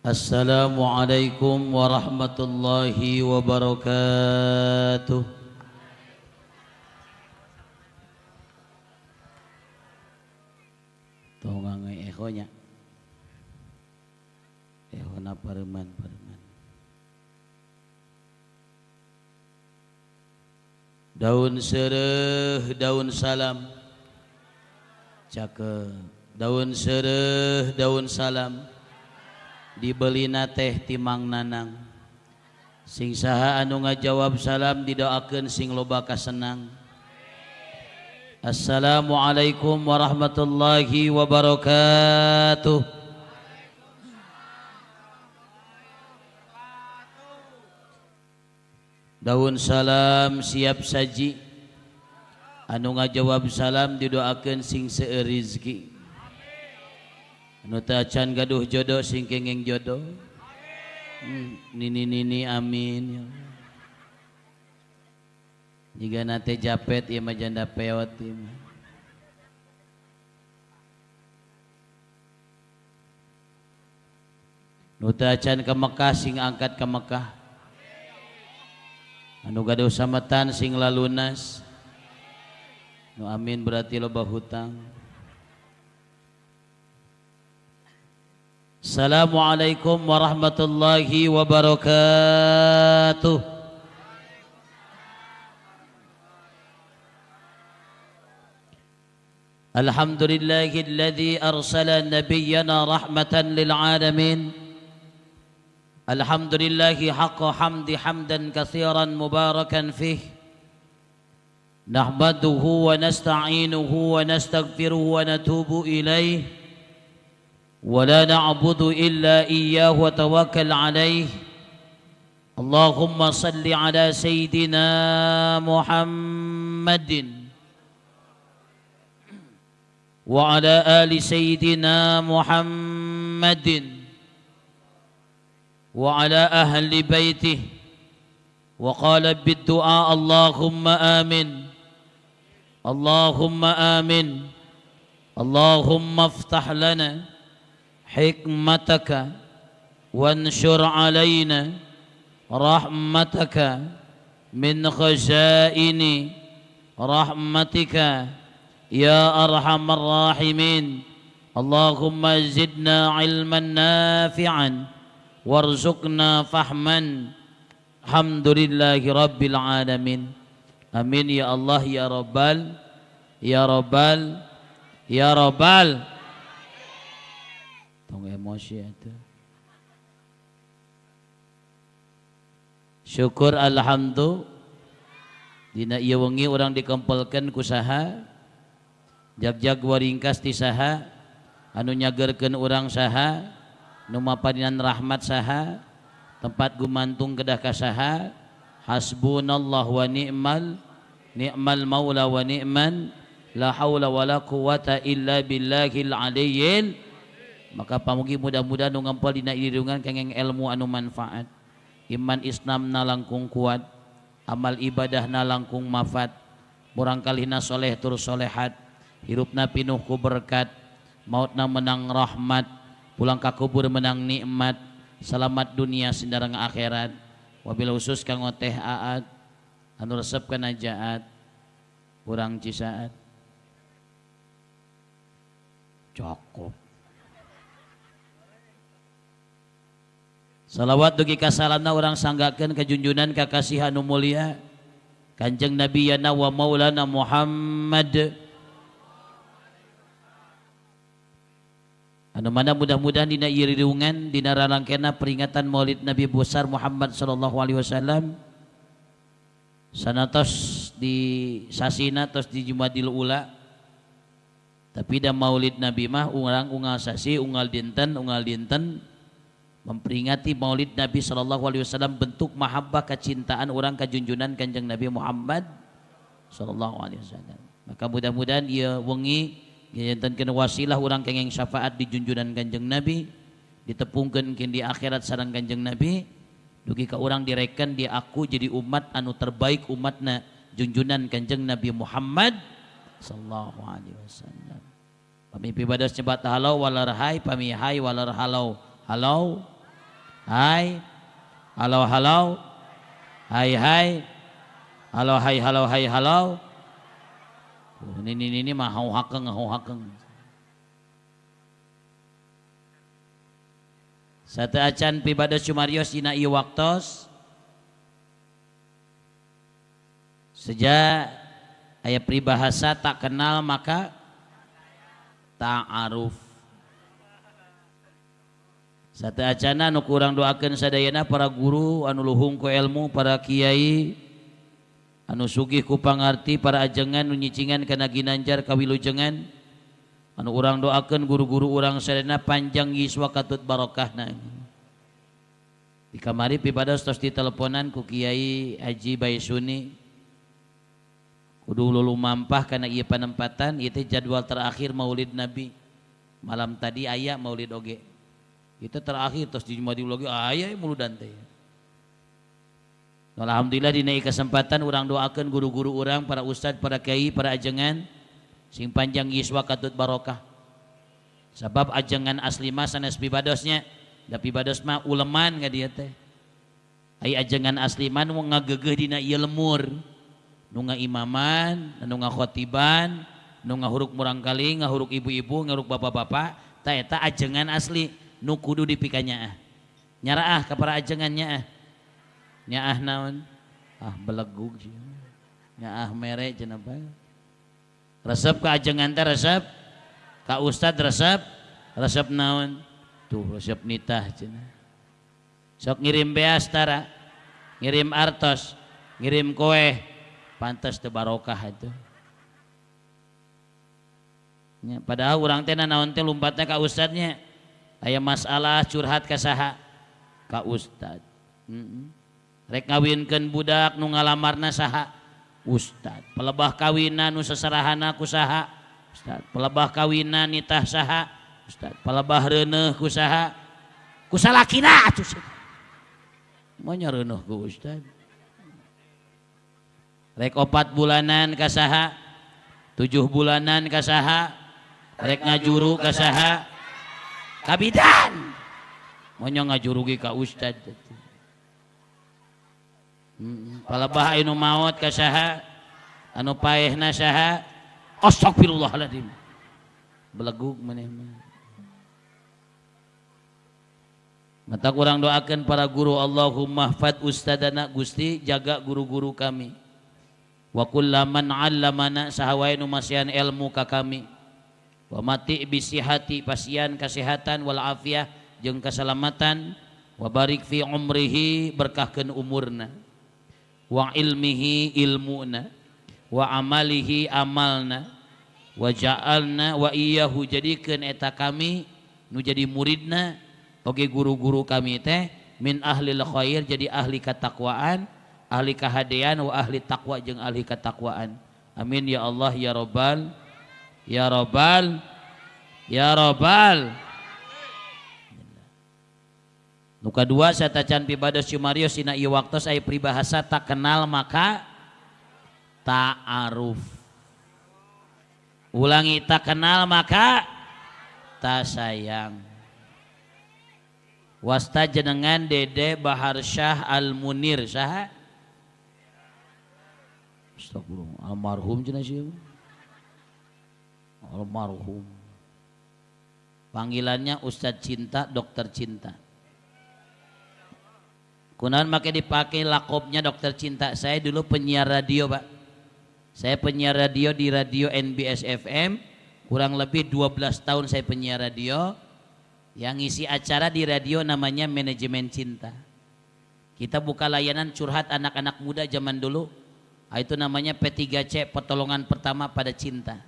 Assalamualaikum warahmatullahi wabarakatuh. Tong ngange ehonya. Ehona pareman-pareman. Daun sereh daun salam. Cakep. Daun sereh daun salam. Dibelina teh timang nanang. Sing saha anu ngajawab salam didoakeun sing loba kasenang. Assalamualaikum warahmatullahi wabarakatuh. Daun salam siap saji. Anu ngajawab salam didoakeun sing seueur rezeki. Anu teu acan gaduh jodoh sing kenging jodoh. Nini nini amin ya Allah. Jika nate japet ieu mah janda peot ieu mah. Nu teu acan ka Mekah sing angkat ka Mekah. Anu gaduh sametan sing lalunas. Nu amin berarti loba hutang. Assalamualaikum warahmatullahi wabarakatuh. Alhamdulillahilladzi arsala nabiyyana rahmatan lil alamin. Alhamdulillahi haqqa hamdi hamdan katsiran mubarakan fih. Nahmaduhu wa nasta'inuhu wa nastaghfiruhu wa natubu ilaih. Wa la na'budu illa iyyahu wa tawakkal alaih. Allahumma salli ala sayyidina Muhammadin wa ala ali sayyidina Muhammadin wa ala ahli baitihi. Wa qala bid-du'a Allahumma amin. Allahumma amin. Allahumma aftah lana hikmataka wanshur alaina rahmataka min khazaini rahmatika ya arhamar rahimin. Allahumma zidna ilman nafi'an warzuqna fahman. Alhamdulillahi rabbil alamin. Amin ya Allah ya Rabbal ya Rabbal ya Rabbal. Tong emosi atuh. Syukur alhamdulillah dina ieu wengi urang dikempelkeun ku saha, jag-jag waringkas ti saha, anu nyageurkeun urang saha, nu mapadinan rahmat saha, tempat gumantung kedah ka saha. Hasbunallah wa ni'mal ni'mal maula wa ni'man la haula wala quwata illa billahil aliyyil. Maka pamugi mudah-mudahan nu ngempel dina irungan kengeng ilmu anu manfaat, iman Islam na langkung kuat, amal ibadah na langkung mafat, murangkalihna soleh tur solehat, hirupna pinuh ku berkat, mautna menang rahmat, pulang ka kubur menang nikmat, selamat dunia sindareng akhirat. Wabil khusus kanggo teh aat anu resep kana jaat urang Cisaat. Cukup. Salawat dugi ka salamna urang sanggakeun ka junjunan ka kasih anu mulia Kanjeng Nabiyana wa Maulana Muhammad. Anu mana mudah-mudahan dina ieu rirungan dina rarangkena peringatan Maulid Nabi besar Muhammad sallallahu alaihi wasallam sanatos di sasina tos di Jumadil Ula. Tapi da Maulid Nabi mah urang unggal sasi unggal dinten memperingati Maulid Nabi sallallahu alaihi wasallam bentuk mahabbah kecintaan orang kajunjunan Kanjeng Nabi Muhammad sallallahu alaihi wasallam. Maka mudah-mudahan ieu wengi jantenkeun wasilah urang kenging syafaat di junjunan Kanjeng Nabi, ditepungkeun kin di akhirat sareng Kanjeng Nabi, dugi ka urang direken diaku jadi umat anu terbaik umatna junjunan Kanjeng Nabi Muhammad sallallahu alaihi wasallam. Pami pibados nyebat halau walar hai, pami hai walar halau. Halau. Hai. Halo halo. Hai hai. Halo hai halo hai halo. Ini mah hau hakeng hau hakeng. Sateuacan pibados cumarios dina ieu waktos. Sejak aya peribahasa tak kenal maka ta'aruf. Sateuacanna nu kurang doakeun sadayana para guru anu luhung ku ilmu, para kiai anu sugih ku pangarti, para ajengan nu nyicingan kana ginanjar kawilujengan, anu urang doakeun guru-guru urang sadayana panjang yuswa katut barokahna. Di kamari pibados tos diteleponan ku Kiai Haji Baisuni. Kudu lulumampah kana ieu panempatan, ieu teh jadwal terakhir Maulid Nabi. Malam tadi aya maulid oge. Itu terakhir tos dijumadi lagi aya muludan teh. Alhamdulillah dina kesempatan urang doakeun guru-guru urang, para ustad, para kiai, para ajengan sing panjang yuswa katut barokah. Sabab ajengan asli mah sanes pibadosnya, da pibados mah uleman ka dieu teh. Ai ajengan asli mah nu ngageugeuh dina ieu lemur. Nu ngaimaman, nu ngakhotiban, nu ngahuruk murangkali, ngahuruk ibu-ibu, ngahuruk bapak-bapak, ta eta ajengan asli nu kudu dipikanyaah. Nyaraah ka para ajengan nyaah. Nyaah naon? Ah belegug nyaah mere cenah bae. Resep ka ajengan teh resep, ka ustad resep, resep naon? Tuh resep nitah cenah. Sok ngirim beas tara, ngirim artos, ngirim koe, pantas teu barokah itu. Ya, padahal urang teh naon teh lumpatna ka ustadnya. Aya masalah curhat ka saha? Ka ustad. Rek ngawinkeun budak nu ngalamarna saha? Ustad. Pelebah kawinan nu seserahanna ku saha? Ustad. Pelebah kawinan nitah saha? Ustad. Pelebah reuneuh ku saha? Ku salakina atuh. Monya reuneuh ku ustad. Rek 4 bulanan ka saha? 7 bulanan ka saha? Rek ngajuru ka saha? Kabidan. Monya ngajurugi ka ustad. Palebah anu maot ka saha? Anu paehna saha? Astagfirullahaladzim. Belegug maneh mah. Mata kurang doakan para guru, Allahumma hfad ustadana, Gusti jaga guru-guru kami. Wa kullaman 'allamana, saha wae nu masihan ilmu ka kami. Wa mati bisihati, pasian kesehatan, wal afiyah jeung keselamatan, wa barik fi umrihi, berkahkeun umurna, wa ilmihi ilmuna, wa amalihi amalna, wa ja'alna wa iyyahu, jadikeun eta kami nu jadi muridna oge guru-guru kami teh min ahlil khair, jadi ahli katakwaan, ahli kahadean, wa ahli takwa jeung ahli katakwaan. Amin ya Allah ya Rabbal ya Rabbal ya Rabbal. Nu kadua satacan pibados cumarios dina ieu waktos aya peribahasa tak kenal maka ta'aruf. Ulangi, tak kenal maka tak sayang. Wasta jenengan Dede Baharsyah Al-Munir saha? Astagfirullah, almarhum cenah sieun. Almarhum. Panggilannya Ustadz Cinta, Dokter Cinta. Kunaon make dipakai lakopnya Dokter Cinta? Saya dulu penyiar radio, Pak. Saya penyiar radio di radio NBS FM, kurang lebih 12 tahun saya penyiar radio. Yang ngisi acara di radio namanya Manajemen Cinta. Kita buka layanan curhat anak-anak muda zaman dulu. Itu namanya P3C, pertolongan pertama pada cinta.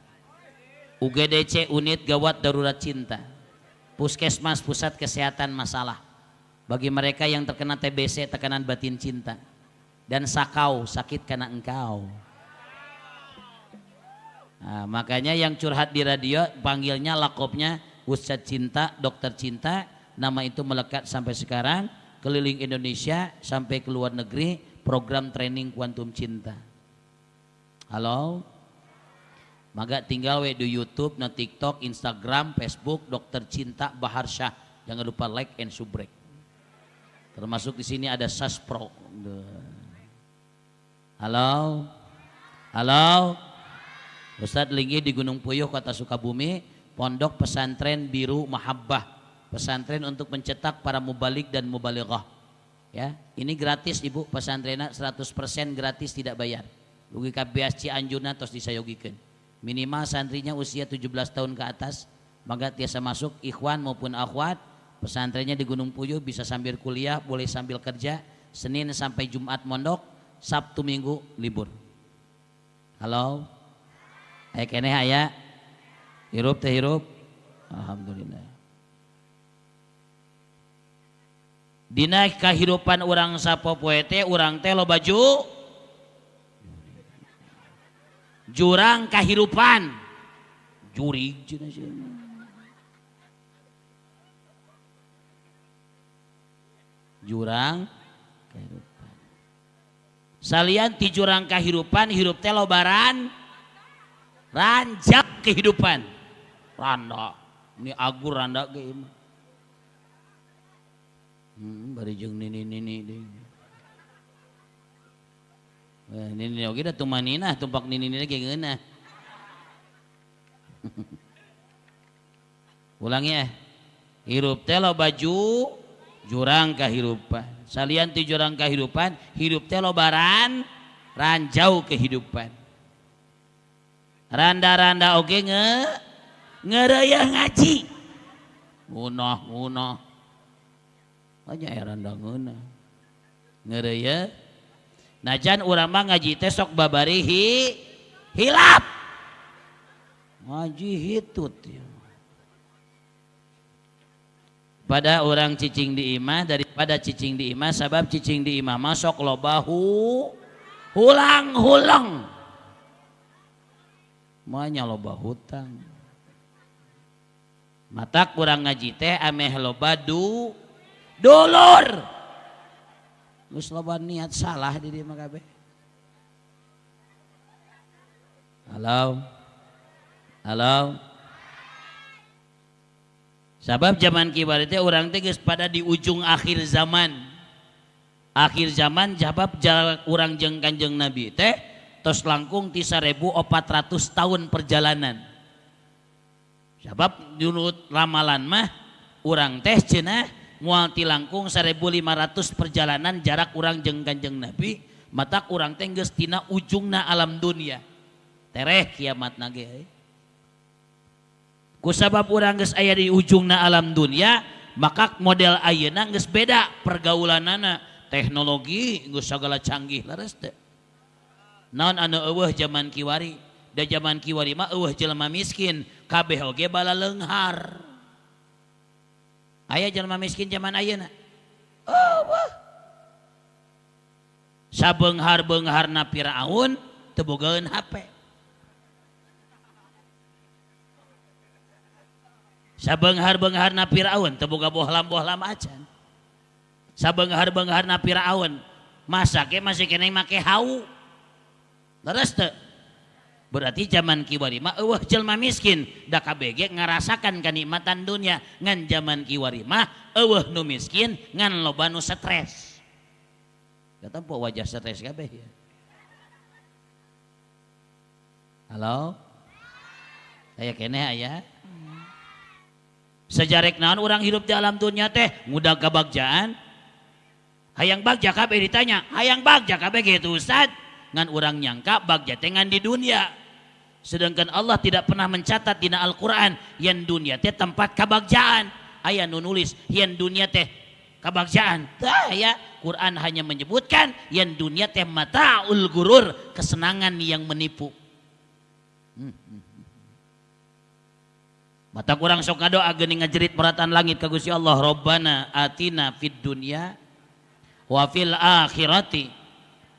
UGDC, unit gawat darurat cinta. Puskesmas, pusat kesehatan masalah. Bagi mereka yang terkena TBC, tekanan batin cinta. Dan sakau, sakit karena engkau. Nah, makanya yang curhat di radio panggilnya lakopnya Ustadz Cinta, Dokter Cinta. Nama itu melekat sampai sekarang, keliling Indonesia sampai ke luar negeri, program training kuantum cinta. Halo? Maka tinggal we di YouTube, na TikTok, Instagram, Facebook, Dokter Cinta Baharsyah. Jangan lupa like and subrek. Termasuk di sini ada Saspro. Halo. Halo. Ustadz linggih di Gunung Puyuh, Kota Sukabumi, Pondok Pesantren Biru Mahabbah, pesantren untuk mencetak para mubalik dan mubalighah. Ya, ini gratis Ibu, pesantrenna 100% gratis, tidak bayar. Dugi ka beas Cianjurna tos disayogikeun. Minimal santrinya usia 17 tahun ke atas, maka tiasa masuk ikhwan maupun akhwat. Pesantrennya di Gunung Puyuh, bisa sambil kuliah, boleh sambil kerja. Senin sampai Jumat mondok, Sabtu Minggu libur. Halo. Aya keneh aya. Hirup teh hirup. Alhamdulillah. Dina kahirupan urang sapopoe teh urang teh loba jurang kahirupan. Jurig cenah sia. Jurang kahirupan. Salian ti jurang kahirupan, hirup teh lobaran ranjak kehidupan. Randa, ini agur randa ge ieu mah. Bari jeung nini-nini deui. Wah, nini oge da tumaninah, tumpak nini-nini ge ngeunah. Ulang ya. Hirup teh loba jurang kahirupan. Salian ti jurang kahirupan, hirup teh lobaran ranjau kehidupan. Randa-randa oge ngereyeh ngaji. Ngunah-ngunah. Banyak ya randa ngeunah. Ngereyeh. Najan urang mah ngaji teh sok babari hilap. Ngaji hitut ya. Pada orang cicing di imah daripada cicing di imah, sabab cicing di imah masuk loba hulang-hulang. Manya loba hutang. Matak urang ngaji teh ameh loba dulur. Geus loba niat salah di dieu mah kabeh. Halo. Halo. Sabab zaman kiwari teh urang teh geus pada di ujung akhir zaman. Akhir zaman jabab urang jeung Kanjeng Nabi teh tos langkung ti 1400 tahun perjalanan. Sabab menurut ramalan mah urang teh cenah moal ti langkung 1500 perjalanan jarak urang jeung Kanjeng Nabi, matak urang teh geus tina ujungna alam dunia. Tereh kiamatna ge. Kusabab urang geus aya di ujungna alam dunia, maka model ayeuna geus beda pergaulanana, teknologi geus sagala canggih leres teh. Naon anu eueuh zaman kiwari? Da zaman kiwari mah eueuh jelema miskin, kabeh oge balaleunghar. Aya jelema miskin zaman ayeuna? Eueuh. Sabeunghar-beungharna Firaun teu bogaeun HP. Sabeunghar-beungharna Firaun teu boga bohlam-bohlam acan. Sabeunghar-beungharna Firaun masake masih keneh make hau. Leres teu? Berarti zaman kiwari mah eueuh jelema miskin, da KBG ngarasakan kenikmatan dunia. Ngan zaman kiwari mah eueuh nu miskin ngan loba nu stres. Katempo wajah stres kabeh ya. Halo? Aya keneh aya? Sejarek naon urang hidup di alam dunia teh ngudag kabagjaan. Hayang bagja kabeh ditanya, hayang bagja kabeh gitu Ustaz. Ngan urang nyangka bagja teh ngan di dunia. Sedangkan Allah tidak pernah mencatat dina Al-Qur'an yang dunia teh tempat kabagjaan. Aya nu nulis yang dunia teh kabagjaan. Tah ya, Quran hanya menyebutkan yang dunia teh mataul gurur, kesenangan yang menipu. Mata kurang sok ngadoa geuning ngajerit meratan langit ka Gusti Allah, Rabbana atina fid dunya wa fil akhirati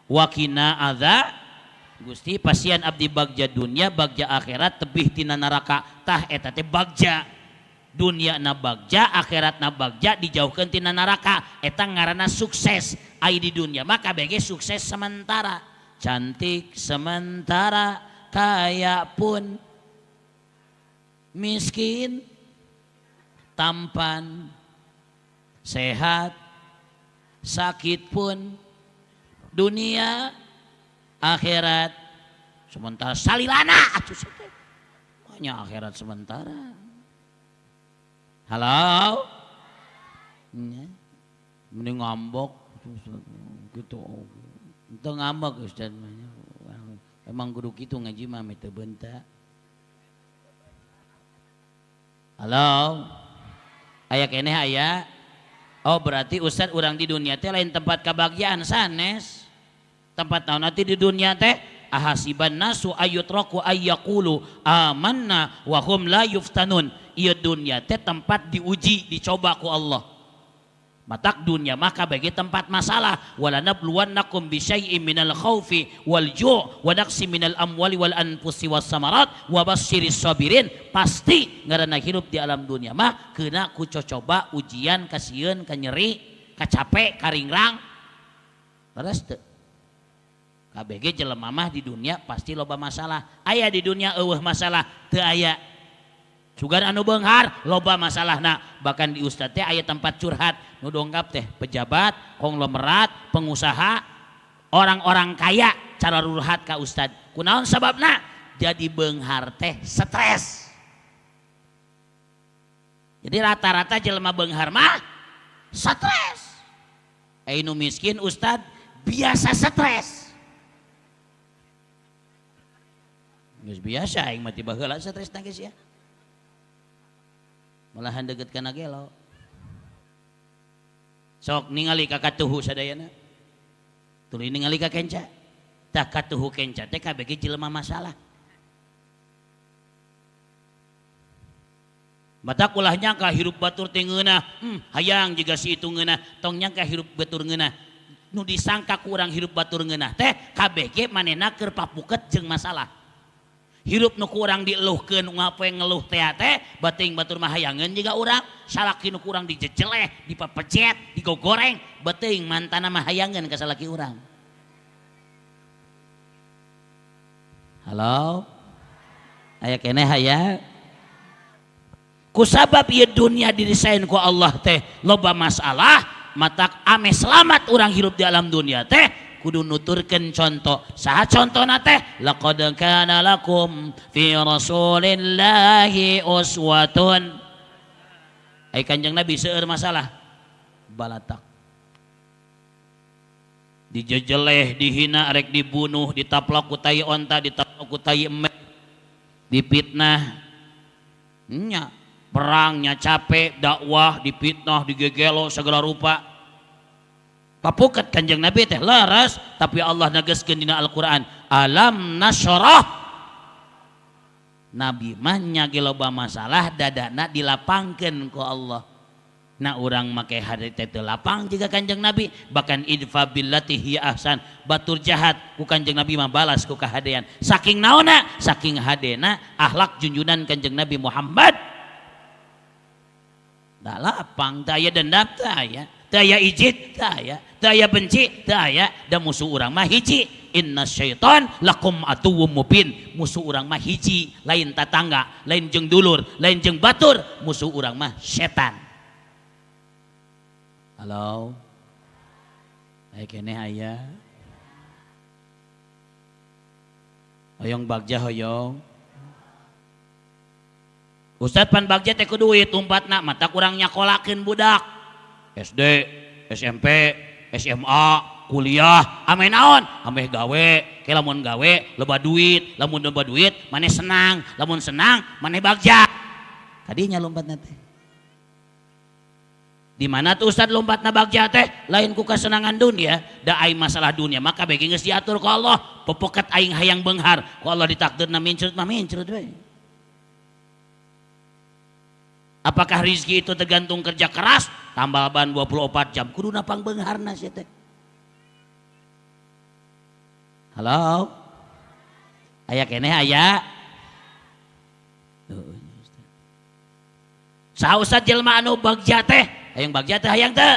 wa qina adza. Gusti pasian abdi bagja dunia bagja akhirat tebih tina neraka. Tah eta teh bagja dunia na bagja akhirat na bagja dijauhkeun tina neraka, eta ngaranna sukses. Ai di dunia mah kabeh sukses sementara, cantik sementara, kaya pun miskin, tampan, sehat, Sakit pun dunia akhirat sementara salilana atuh teh. Banyak akhirat sementara. Halo? Nya. Mending ngambek gitu. Teu ngambek Ustaz mah. Emang kudu kitu ngaji mah teu beunta. Halo? Aya keneh aya? Oh berarti Ustaz urang di dunia teh lain tempat kebahagiaan sanes. Tempat naon nanti di dunia teh ahasiban nasu ayutraku ayyaqulu amanna wa hum la yuftanun. Ieu dunia teh tempat diuji, dicoba ku Allah. Matak dunia maka bagi tempat masalah wala nabluwannakum bisyai'in minal khaufi wal ju' wa naqsi minal amwali wal anfusi was samarat wa basyiris sabirin. Pasti ngaranna hirup di alam dunia mah kena ku cocoba ujian, kasieun, kanyeri, kacape, karingrang. Leres teu? KBG jelema mah di dunia pasti loba masalah. Aya di dunia eueuh masalah teu aya. Sugan anu beunghar loba masalahna, bahkan di ustad teh aya tempat curhat nu dongkap teh pejabat, konglomerat, pengusaha, orang-orang kaya cara curhat ka ustad. Kunaon sababna? Jadi beunghar teh stres. Jadi rata-rata jelema beunghar mah stres. Nu miskin ustad biasa stres. Geus biasa aing mah tiba heula stres na geus ya. Malahan deket kana gelo. Sok ningali ka katuhu sadayana. Tuluy ningali ka kenca. Tah katuhu kenca teh kabeh jelema masalah. Mata ulah nyangka hirup batur teh ngeunah, hayang jiga si itu ngeunah, tong nyangka hirup batur ngeunah. Nu disangka ku urang hirup batur ngeunah teh kabeh ge manehna keur papuket jeung masalah. Hirup nu ku urang dieluhkeun ngapoe ngeluh teh teh bating batur mah hayangeun jiga urang, salaki nu ku urang dijejeleh, dipepecet, digogoreng, bating mantana mah hayangeun ka salaki urang. Halo? Aya keneh aya? Kusabab ieu dunia didesain ku Allah teh loba masalah, matak ame selamat urang hirup di alam dunia teh kudu nuturkeun contoh. Saha contona teh? Laqad kana lakum fi rasulillahi uswatun. Ai Kanjeng Nabi seueur masalah balatak. Dijejeleh, dihina, rek dibunuh, ditaplak ku tai onta, ditaplak ku tai emek, dipitnah. Nya, perangnya capek, dakwah, dipitnah, digegelo segala rupa. Papukat Kanjeng Nabi teh laras, tapi Allah negaskeun dina Al-Qur'an, alam nasyrah. Nabi mah nya ge loba masalah dadana dilapangkeun ku Allah. Nah urang make hade teh teu lapang jiga Kanjeng Nabi, bahkan idfa billati hiya ahsan, batur jahat ku Kanjeng Nabi mah balas ku kahadean. Saking naonna? Saking hadena akhlak junjunan Kanjeng Nabi Muhammad. Da lapang, teu aya dendam teu aya. Teu aya ijid, teu aya, teu aya benci, teu aya, da musuh urang mah hiji. Inna syaitan lakum aduwwum mubin. Musuh urang mah hiji, lain tatangga, lain jeung dulur, lain jeung batur, musuh urang mah setan. Halo? Aya keneh aya? Hoyong bagja hoyong. Ustad pan bagja teh ku duit umpatna, mata kurang nyakolakeun budak. SD, SMP, SMA, kuliah, ameh naon? Ameh gawe, ke lamun gawe loba duit, lamun loba duit maneh senang, lamun senang maneh bagja. Kadinya lompatna teh. Di mana tuh Ustad lompatna bagja teh? Lain ku kasenangan dunia, da aing masalah dunia maka bege geus diatur ku Allah. Popoket aing hayang beunghar, ku Allah ditakdirna mincrut mah mincrut we. Apakah rizki itu tergantung kerja keras? Tambal ban 24 jam kudu napang beungharna sia teh. Halo? Aya keneh aya? Saha Ustad jelema anu bagja teh? Hayang bagja teh hayang teu?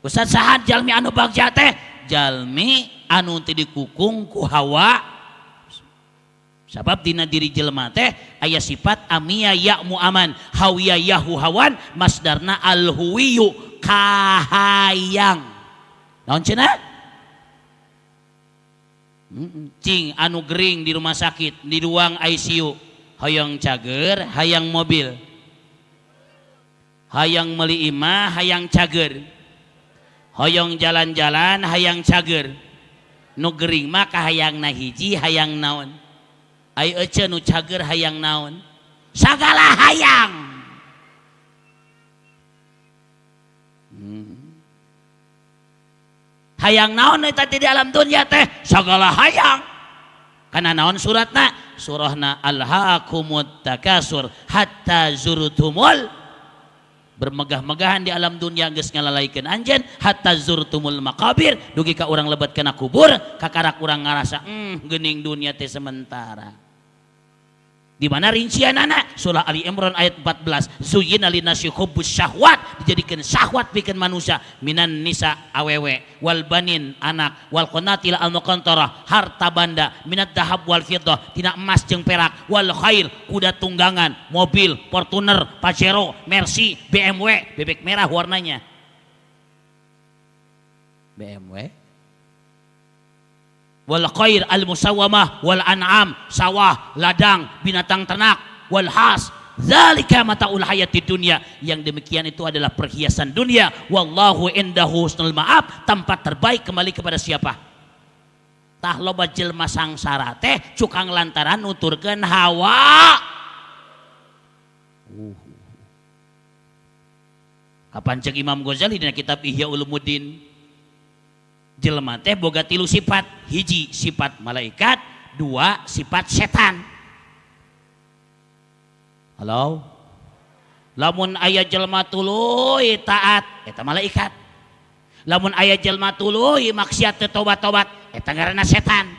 Ustad saha jalmi anu bagja teh? Jalmi anu teu dikukung ku hawa. Sabab dina diri jelema teh aya sifat amiya ya'mu aman, hawiya yahu hawan, masdarna alhuwiyu, Kahayang. Naon cenah? Cing anu gering di rumah sakit, di ruang ICU, hayang cager, hayang mobil. Hayang meuli imah, hayang cager. Hoyong jalan-jalan, hayang cager. Nu gering mah kahayangna hiji, hayang naon. Ai ece nu cager hayang naon. Sagala hayang. Hayang naon eta di alam dunia teh sagala hayang. Kana naon suratna? Surahna alhaakumut takasur hatta zurtumul. Bermegah-megahan di alam dunia geus ngalalaikeun anjeun hatta zurtumul maqabir dugi ka urang lebet kana kubur kakarak urang ngarasa geuning dunia teh sementara. Di mana rincianana? Surah Ali Imran ayat 14. Zuyyina linnasi hubbus syahwat, dijadikan syahwat pikeun manusia minan nisa awewe wal banin anak wal qanatil al muqantarah harta banda minat dahab wal fiddah tina emas jeung perak wal khair kuda tunggangan mobil Fortuner Pajero Mercy BMW bebek merah warnanya BMW wal khair al musawamah wal an'am sawah ladang binatang ternak wal has zalika mataul hayati dunia, yang demikian itu adalah perhiasan dunia. Wallahu indahu husnul ma'ab, tempat terbaik kembali kepada siapa? Tah loba jelma sangsara teh cukang lantaran nuturkeun hawa. Kapan cek Imam Ghazali dina kitab Ihya Ulumuddin, jelema teh boga tilu sifat, hiji sifat malaikat, dua sifat setan. Halo, lamun aya jelema tuluy taat eta malaikat, lamun aya jelema tuluy maksiat teu tobat-tobat eta ngaranna setan.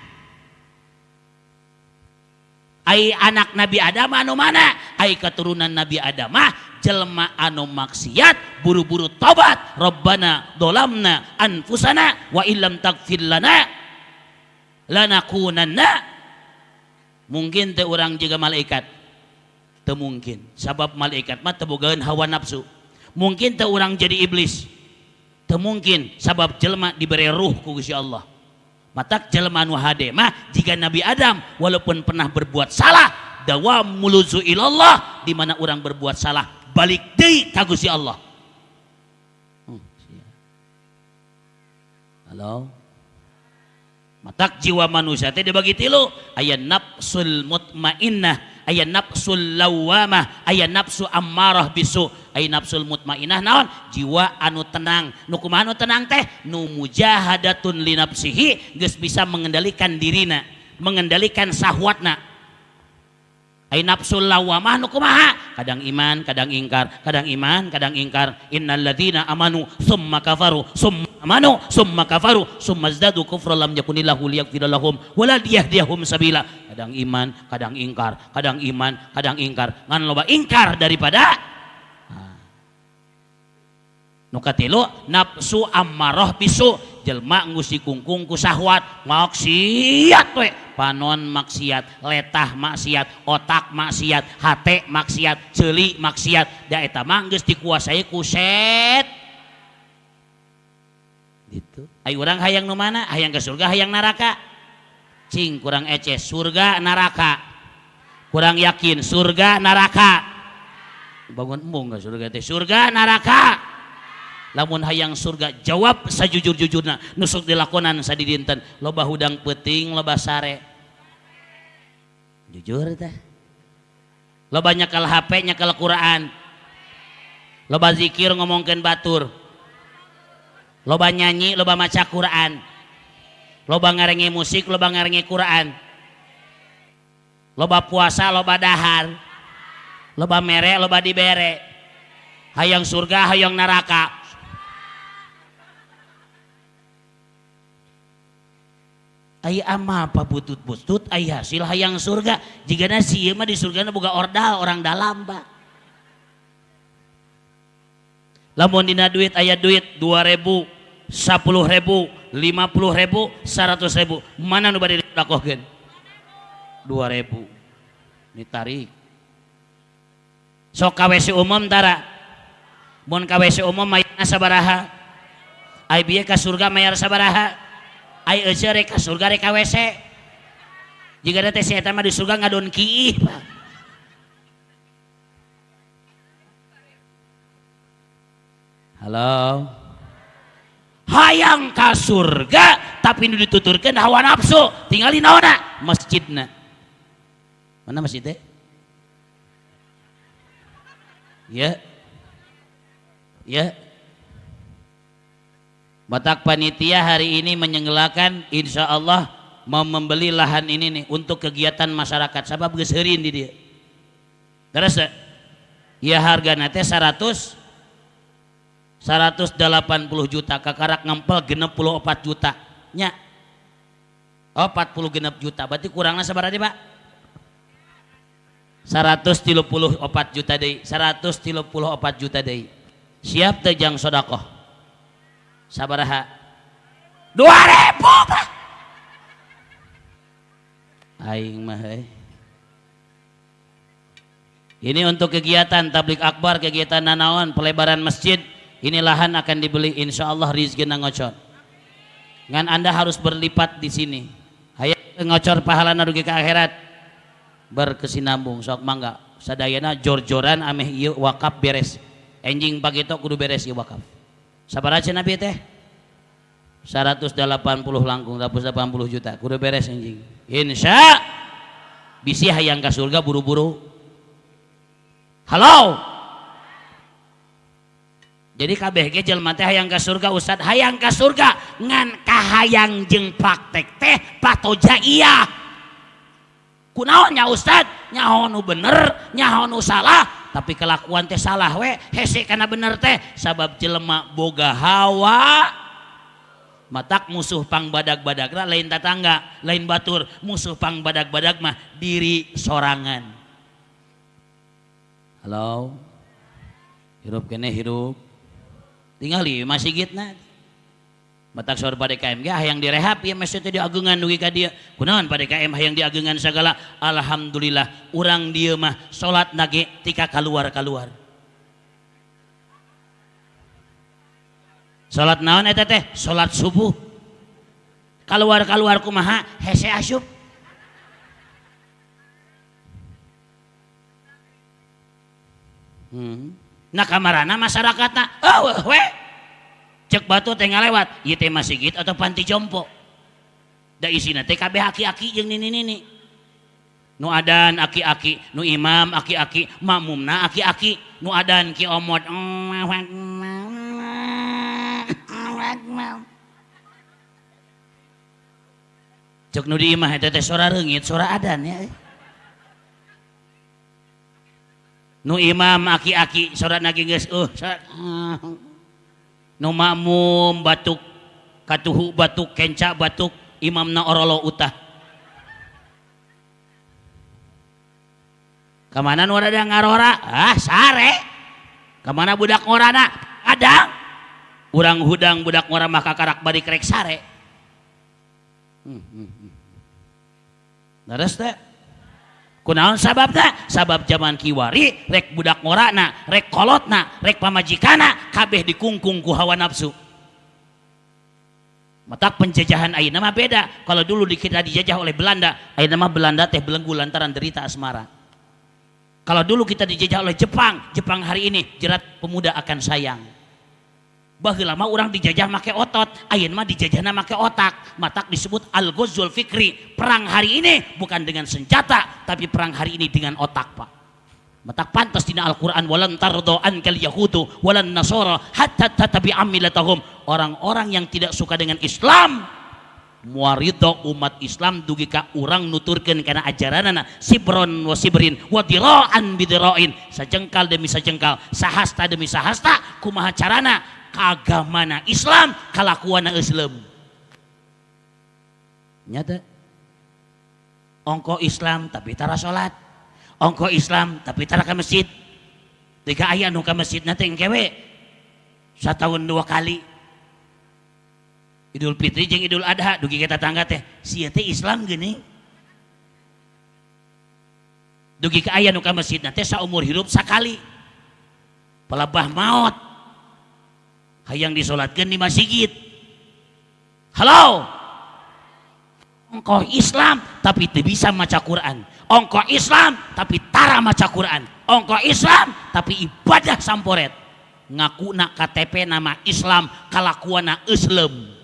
Ai anak Nabi Adam anu mana? Ai keturunan Nabi Adam mah jelema anu maksiat buru-buru tobat, Rabbana dolamna anfusana wa illam taghfir lana lanakunanna. Mungkin teh urang juga malaikat? Teu mungkin, sabab malaikat mah teu bogaeun hawa nafsu. Mungkin teh urang jadi iblis? Teu mungkin, sabab jelema dibere ruh ku Gusti Allah. Matak jelema anu hade mah jika Nabi Adam walaupun pernah berbuat salah, dawam muluzu ilallah, di mana orang berbuat salah balik deui ka Gusti Allah. Halo. Matak jiwa manusia teh dibagi tilu, aya nafsul mutmainnah, aya nafsul lawamah, aya nafsu ammarah bisu. Aya nafsul mutmainnah naon? Jiwa anu tenang. Nu kumaha anu tenang teh? Nu mujahadatun li nafsihi, geus bisa mengendalikan dirina, mengendalikan sahwatna. Ai nafsul lawamah nu kumaha? Kadang iman, kadang ingkar, kadang iman, kadang ingkar. Innal ladzina amanu summa kafaru, summa amanu, summa kafaru, summa zdadu kufra lam yakunillahu liyaghfira lahum wala liyahdiyahum sabila. Kadang iman, kadang ingkar, kadang iman, kadang ingkar. Ngan loba ingkar daripada nu katilu nafsu ammarah bisu, jelma ngusi kungkung ku sahwat, maksiat we. Panon maksiat, letah maksiat, otak maksiat, hate maksiat, ceuli maksiat, da eta mah geus dikuasai ku set. Gitu. Ayo urang hayang nu mana? Hayang ke surga, hayang neraka. Cing kurang ece, surga neraka. Kurang yakin, surga neraka. Bangun embung ke surga teh, surga neraka. Lamun hayang surga jawab sajujur-jujurna, nusuk dilakonan sadidinten, loba hudang peuting, loba sare. Jujur teh. Loba nyekel HP, nyekel Quran. Loba zikir ngomongkeun batur. Loba nyanyi, loba maca Quran. Loba ngarenge musik, loba ngarenge Quran. Loba puasa, loba dahar. Loba mere, loba dibere. Hayang surga, hayang neraka. Ai ama apa butut-butut ai hasil hayang surga. Jigana si ieu mah di surgana boga ordal orang dalam, Pak. Lamun dina duit aya duit 2.000, 10.000, 50.000, 100.000. Mana nu bade dilakohkeun? 2.000. Ditarik. Sok ka WC umum tara. Mun ka WC umum mayarna sabaraha? Ai bieu ka surga mayar sabaraha? Ai euceu rek ka surga rek ka WC. Jigana teh si eta mah di surga ngadon kiih, Pak. Halo. Hayang ka surga tapi nu dituturkeun hawa nafsu, tingali naonna? Masjidna. Mana masjid teh? Ya. Ya. Batak panitia hari ini menyenggelakan insya Allah mau membeli lahan ini nih untuk kegiatan masyarakat. Sabab geus heurin di dieu. Terus ya hargana teh 180 juta kakarak ngempel 64 juta nya. Oh 40 genep juta berarti kurangna sabaraha deui, Pak? 134 juta deui, 134 juta deui. Siap teh jang sedekah? Sabaraha? 2000, Pak. Aing mah euy. Ini untuk kegiatan tablik akbar, kegiatan nanaon, pelebaran masjid. Ini lahan akan dibeli insya Allah rizkina ngocor. Ngan Anda harus berlipat di sini. Hayang ngocor pahalana dugi ka akhirat. Berkesinambung sok mangga. Sadayana jor-joran ameh ieu wakaf beres. Enjing pagito kudu beres ieu wakaf. Sabaraha cenah Nabi teh? 180 langkung 180 juta kudu beres enjing. Insya bisi hayang ka surga buru-buru. Halo. Jadi kabeh ge jelema teh hayang ka surga, ustad hayang ka surga ngan kahayang jeung praktek teh patoja iya. Kunaon nya ustad? Nyaho nu bener, nyaho nu salah, tapi kelakuan teh salah we, hese kana bener teh sabab jelema boga hawa. Matak musuh pang badag-badagna lain tatangga, lain batur, musuh pang badag-badag mah diri sorangan. Halo. Hirup kene hirup. Tingali masigitna. Matak saur pada KM ge hayang direhab ieu masjid teh diagengan dugi ka dieu. Kunaon pada KM hayang diagengan sagala? Alhamdulillah urang dieu mah salatna ge tika kaluar-kaluar. Salat naon eta teh? Salat subuh. Kaluar-kaluar kumaha? Hese asup. Nah kamarana masyarakatna eueuh we. Cek batu teh ngalewat, ieu teh masjid atau panti jompo. Da isina teh kabeh aki-aki jeung nini-nini. Nu adan aki-aki, nu imam aki-aki, makmumna aki-aki, nu adan ki omot. Cek nu di imah eta teh sora reungit, sora adan ya. Nu imam aki-aki sora nage geus nu makmum batuk katuhu batuk kenca batuk imamna orolo utah. Kamana nu rada ngarora? Ah sare. Kamana budak ngorana? Adang. Urang hudang budak ngora mah kakarak bari krek sare. Leres teh? Kunaon sababna? Sabab zaman kiwari rek budak ngorana, rek kolotna, rek pamajikana kabeh dikungkung ku hawa nafsu. Matak penjajahan ayeuna mah beda. Kalau dulu kita dijajah oleh Belanda, ayeuna mah Belanda teh belenggu lantaran derita asmara. Kalau dulu kita dijajah oleh Jepang, Jepang hari ini jerat pemuda akan sayang. Baheula mah urang dijajah make otot, ayeuna mah dijajahna make otak. Matak disebut al-ghazwul fikri. Perang hari ini bukan dengan senjata, tapi perang hari ini dengan otak, Pak. Matak pantas dina Al-Qur'an walan tardo ankal yahudu walan nasara hatta tatabi'a millatahum. Orang-orang yang tidak suka dengan Islam muarido umat Islam dugi ka urang nuturkeun kana ajaranana sibron wa sibrin wa dira'an bidira'in, sajengkal demi sajengkal, sahasta demi sahasta, kumaha carana kagamana Islam kalakuana Islam. Nyata ongko Islam tapi tara salat, ongko Islam tapi tara ka masjid. Tiga aya nu ka masjid na teh engke we satahun 2 kali. Idul Fitri jeung Idul Adha dugi ka tetangga teh sia teh Islam geuning. Dugi ka aya nu ka masjid na teh saumur hirup sakali. Pelabah maot Hayang disolatkeun di masjid. Halo. Ongkoh Islam tapi teu bisa maca Quran. Ongkoh Islam tapi tara maca Quran. Ongkoh Islam tapi ibadah samporet. Ngakuna KTP nama Islam, kalakuana Islam.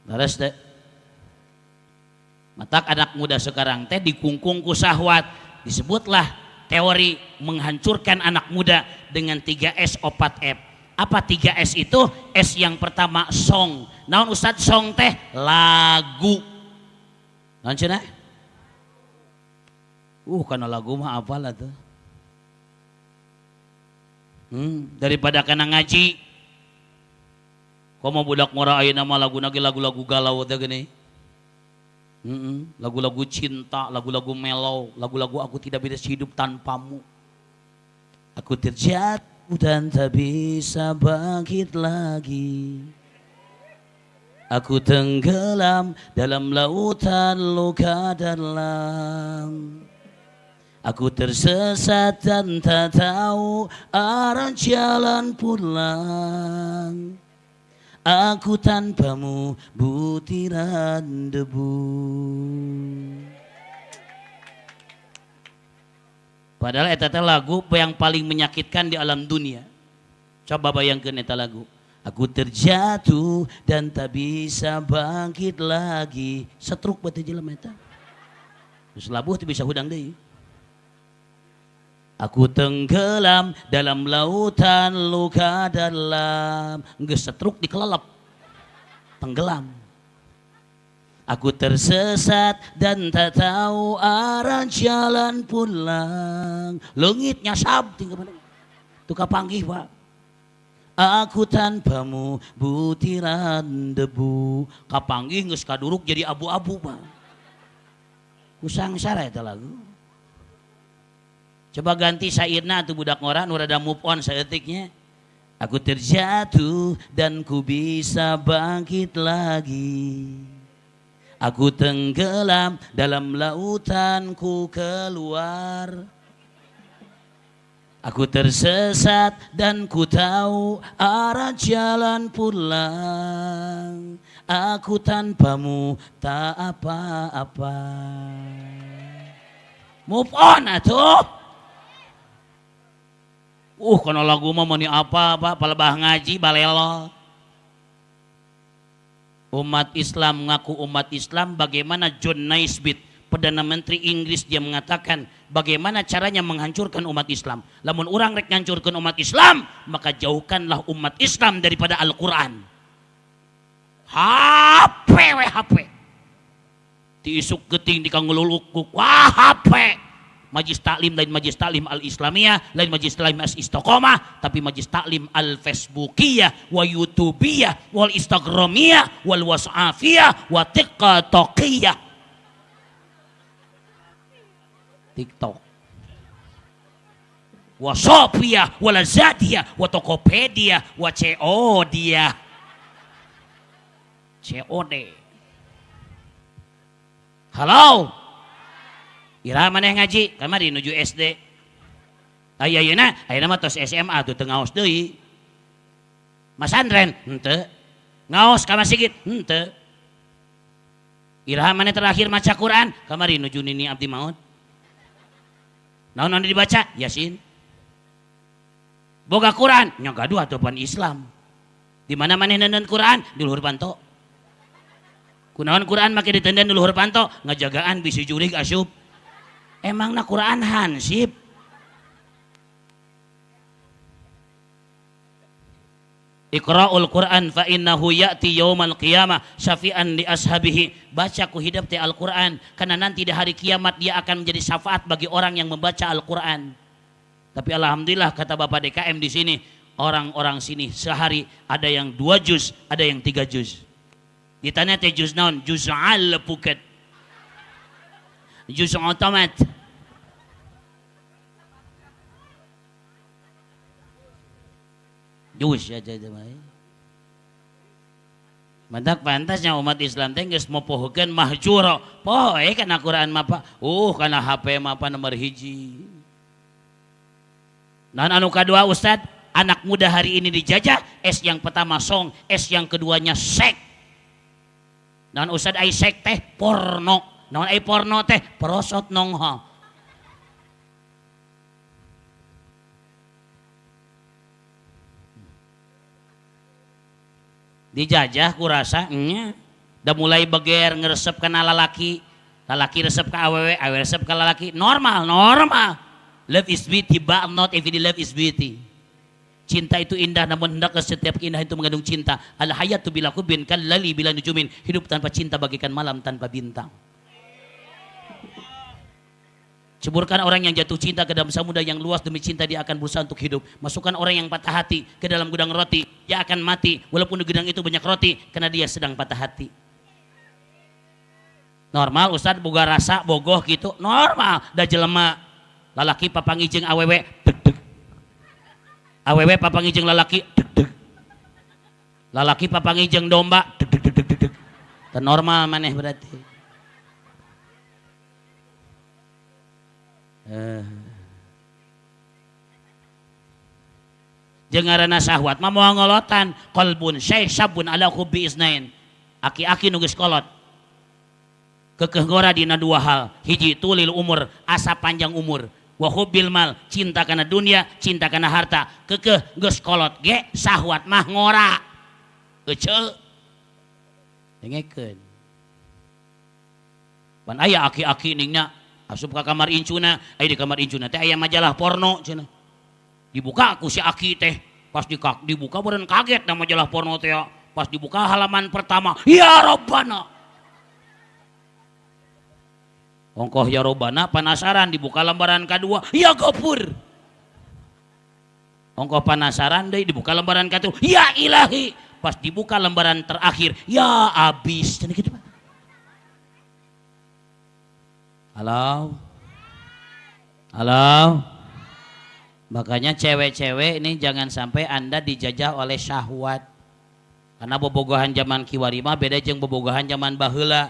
Leres teh. Matak anak muda sekarang teh dikungkung ku syahwat. Disebutlah teori menghancurkan anak muda dengan 3S 4F. Apa 3S itu? S yang pertama song. Naon Ustadz song teh? Lagu. Naon cenah? Karena lagu mah apalah tuh. Daripada kana ngaji. Komo budak ngora ayeuna mah laguna ge lagu-lagu galau teh geuning. Lagu-lagu cinta, lagu-lagu mellow, lagu-lagu aku tidak bisa hidup tanpamu. Aku terjatuh dan tak bisa bangkit lagi. Aku tenggelam dalam lautan luka dalam. Aku tersesat dan tak tahu arah jalan pulang. Aku tanpamu butiran debu. Padahal eta teh lagu yang paling menyakitkan di alam dunia. Coba bayangkan eta lagu. Aku terjatuh dan tak bisa bangkit lagi. Setruk batu jelema eta. Terus labuh teu bisa hudang deui. Aku tenggelam dalam lautan luka dalam. Geus setruk dikelelep. Tenggelam. Aku tersesat dan tak tahu arah jalan pulang. Leungit nyasab tinggal mana. Tukang panggih, Pak. Aku tanpamu butiran debu. Kapanggih geus kaduruk jadi abu-abu, Pak. Ku sangsara eta lagu. Coba ganti syairna atuh budak ngora nu rada move on saeutiknya. Aku terjatuh dan ku bisa bangkit lagi. Aku tenggelam dalam lautan ku keluar. Aku tersesat dan ku tahu arah jalan pulang. Aku tanpamu tak apa-apa. Move on atuh. Kana lagu mah meuni apa Pak, palebah ngaji balelo. Umat Islam ngaku umat Islam, bagaimana John Naisbitt, Perdana Menteri Inggris, dia mengatakan bagaimana caranya menghancurkan umat Islam. Lamun urang rek ngancurkeun umat Islam, maka jauhkanlah umat Islam daripada Al-Qur'an. HP we HP. Ti isuk geuting dikangululuk, wah HP. Majlis taklim lain majlis taklim al-Islamiyah, lain majlis taklim al-Istiqomah, tapi majlis taklim al-Facebookiyah, wa YouTubiyah, wal Instagramiyah, wal WhatsAppiyah, wa TikTokiyah. TikTok. Wa Shopiyah, wa Lazadiyah, wa Tokopedia, wa CODiyah. COD. Halo. Ira maneh ngaji kamari nuju SD. Aya ayeuna, ayeuna mah tos SMA tuh teu ngaos deui. Masantren henteu. Ngaos ka masjid henteu. Iraha maneh terakhir maca Quran kamari nuju nini abdi maut. Naon anu dibaca? Yasin. Boga Quran nya gaduh atuh pan Islam. Di mana maneh neundeun Quran? Di luhur panto. Kunaon Quran make diteundeun di luhur panto? Ngajagaan bisi jurig asup. Emangna Quran hansip? Iqra'ul Quran fa innahu ya'ti yaumal qiyamah syafi'an li ashabihi. Baca ku hidup teh Al-Quran, karena nanti di hari kiamat dia akan menjadi syafaat bagi orang yang membaca Al-Quran. Tapi alhamdulillah kata Bapak DKM di sini, orang-orang sini sehari ada yang 2 juz, ada yang 3 juz. Ditanya teh juz naon? Juz al-puket. Juz otomat. Juz aja itu mah. Mantak pantasnya umat Islam teh geus mopohokeun mahjura. Poe kana Quran mah Pak. Kana HP mah apa nomor 1. Naon anu kadua Ustad? Anak muda hari ini dijajah, S yang pertama song, S yang keduanya sek. Naon Ustad ai sek teh porno. Naon ai porno teh perosot nongho. Dijajah kurasa nya udah mulai beger ngeresep kana lalaki, lalaki resep ka awewe, awewe resep ka lalaki, normal, normal. Love is beauty but not every love is beauty. Cinta itu indah namun hendaklah setiap keindahan itu mengandung cinta. Al hayatu bila hubin kal lali bila nujumin. Hidup tanpa cinta bagaikan malam tanpa bintang. Ceburkan orang yang jatuh cinta ke dalam samudra yang luas, demi cinta dia akan berusaha untuk hidup. Masukkan orang yang patah hati ke dalam gudang roti, dia akan mati walaupun di gudang itu banyak roti karena dia sedang patah hati. Normal Ustad boga rasa bogoh gitu, normal. Da jelema lalaki papanggih jeung awewe deg deg. Awewe papanggih jeung lalaki deg deg. Lalaki papanggih jeung domba deg deg deg deg deg. Teu normal maneh berarti. Jeung ngaranna syahwat mah moal ngolotan, qalbun syai sabun ala hubbi isnain. Aki-aki nu geus kolot kekeh gora dina dua hal, hiji tulil umur, asa panjang umur, wa hubbil mal, cinta kana dunia, cinta kana harta. Kekeh geus kolot ge syahwat mah ngora. Eceu dengekeun. Pan aya aki-aki ningna asup ka kamar incuna, aya di kamar incuna teh aya majalah porno cenah. Dibuka ku si aki teh, pas dibuka beureun kaget na majalah porno teh. Pas dibuka halaman pertama, ya Robbana. Ongkoh ya Robbana penasaran, dibuka lembaran kedua, ya Gofur. Ongkoh penasaran deui, dibuka lembaran katilu, ya Ilahi. Pas dibuka lembaran terakhir, ya abis cenah kitu Pak. Halo, halo. Makanya cewek-cewek ini jangan sampai Anda dijajah oleh syahwat. Karena bobogohan zaman kiwari mah beda jeung bobogohan zaman baheula.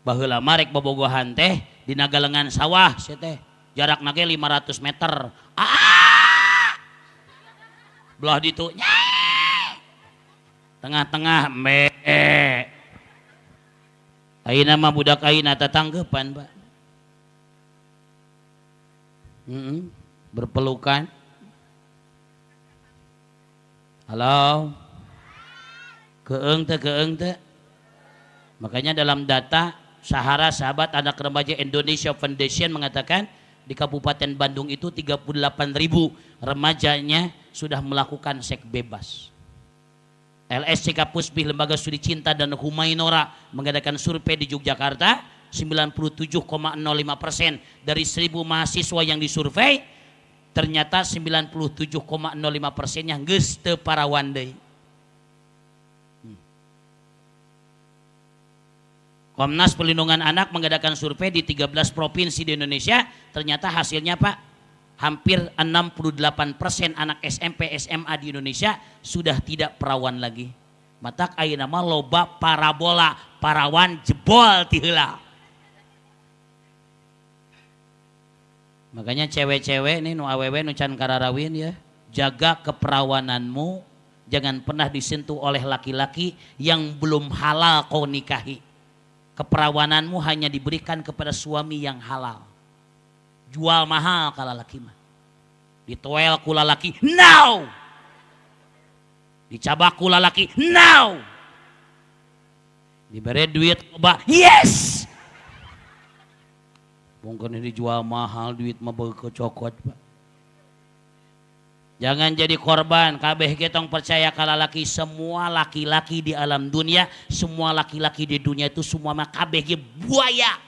Baheula mah rek bobogohan teh dina galengan sawah sia teh. Jarakna ge 500 meter. Ah! Belah ditu. Tengah-tengah me. Ayeuna mah budak ayeuna tatanggepan, Pak. Berpelukan. Halo. Keeng teh, keeng teh. Makanya dalam data Sahara Sahabat Anak Remaja Indonesia Foundation mengatakan di Kabupaten Bandung itu 38.000 remajanya sudah melakukan seks bebas. LSCK Pusbih Lembaga Studi Cinta dan Humainora mengadakan survei di Yogyakarta, 97,05% dari 1.000 mahasiswa yang disurvei ternyata 97,05%-nya geus teu parawan deui. Komnas Perlindungan Anak mengadakan survei di 13 provinsi di Indonesia, ternyata hasilnya Pak, hampir 68% anak SMP SMA di Indonesia sudah tidak perawan lagi. Matak ayeuna mah loba parabola, parawan jebol ti heula. Makanya cewek-cewek nih nu awewe nu can kararawin ya, jaga keperawananmu, jangan pernah disentuh oleh laki-laki yang belum halal kau nikahi. Keperawananmu hanya diberikan kepada suami yang halal. Jual mahal kalau laki mah. Ditoel ku lalaki, now. Dicabak ku lalaki, now. Diberi duit loba, yes. Mungkin ini dijual mahal duit mah bekecokot, Pak. Jangan jadi korban. Kabeh ge tong percaya ka lalaki. Semua laki-laki di alam dunia, semua laki-laki di dunia itu semua mah kabeh ge buaya.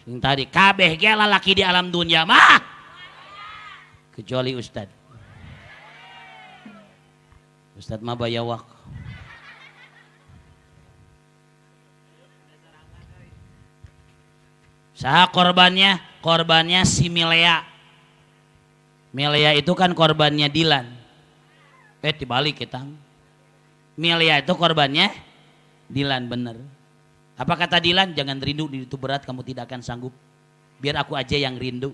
Sing tadi kabeh ge lalaki di alam dunia mah kecuali ustad. Ustad mah bayawak. Saha korbannya? Korbannya si Milea. Milea itu kan korbannya Dilan. Dibalik kita. Milea itu korbannya Dilan, bener. Apa kata Dilan? Jangan rindu, itu berat, kamu tidak akan sanggup. Biar aku aja yang rindu.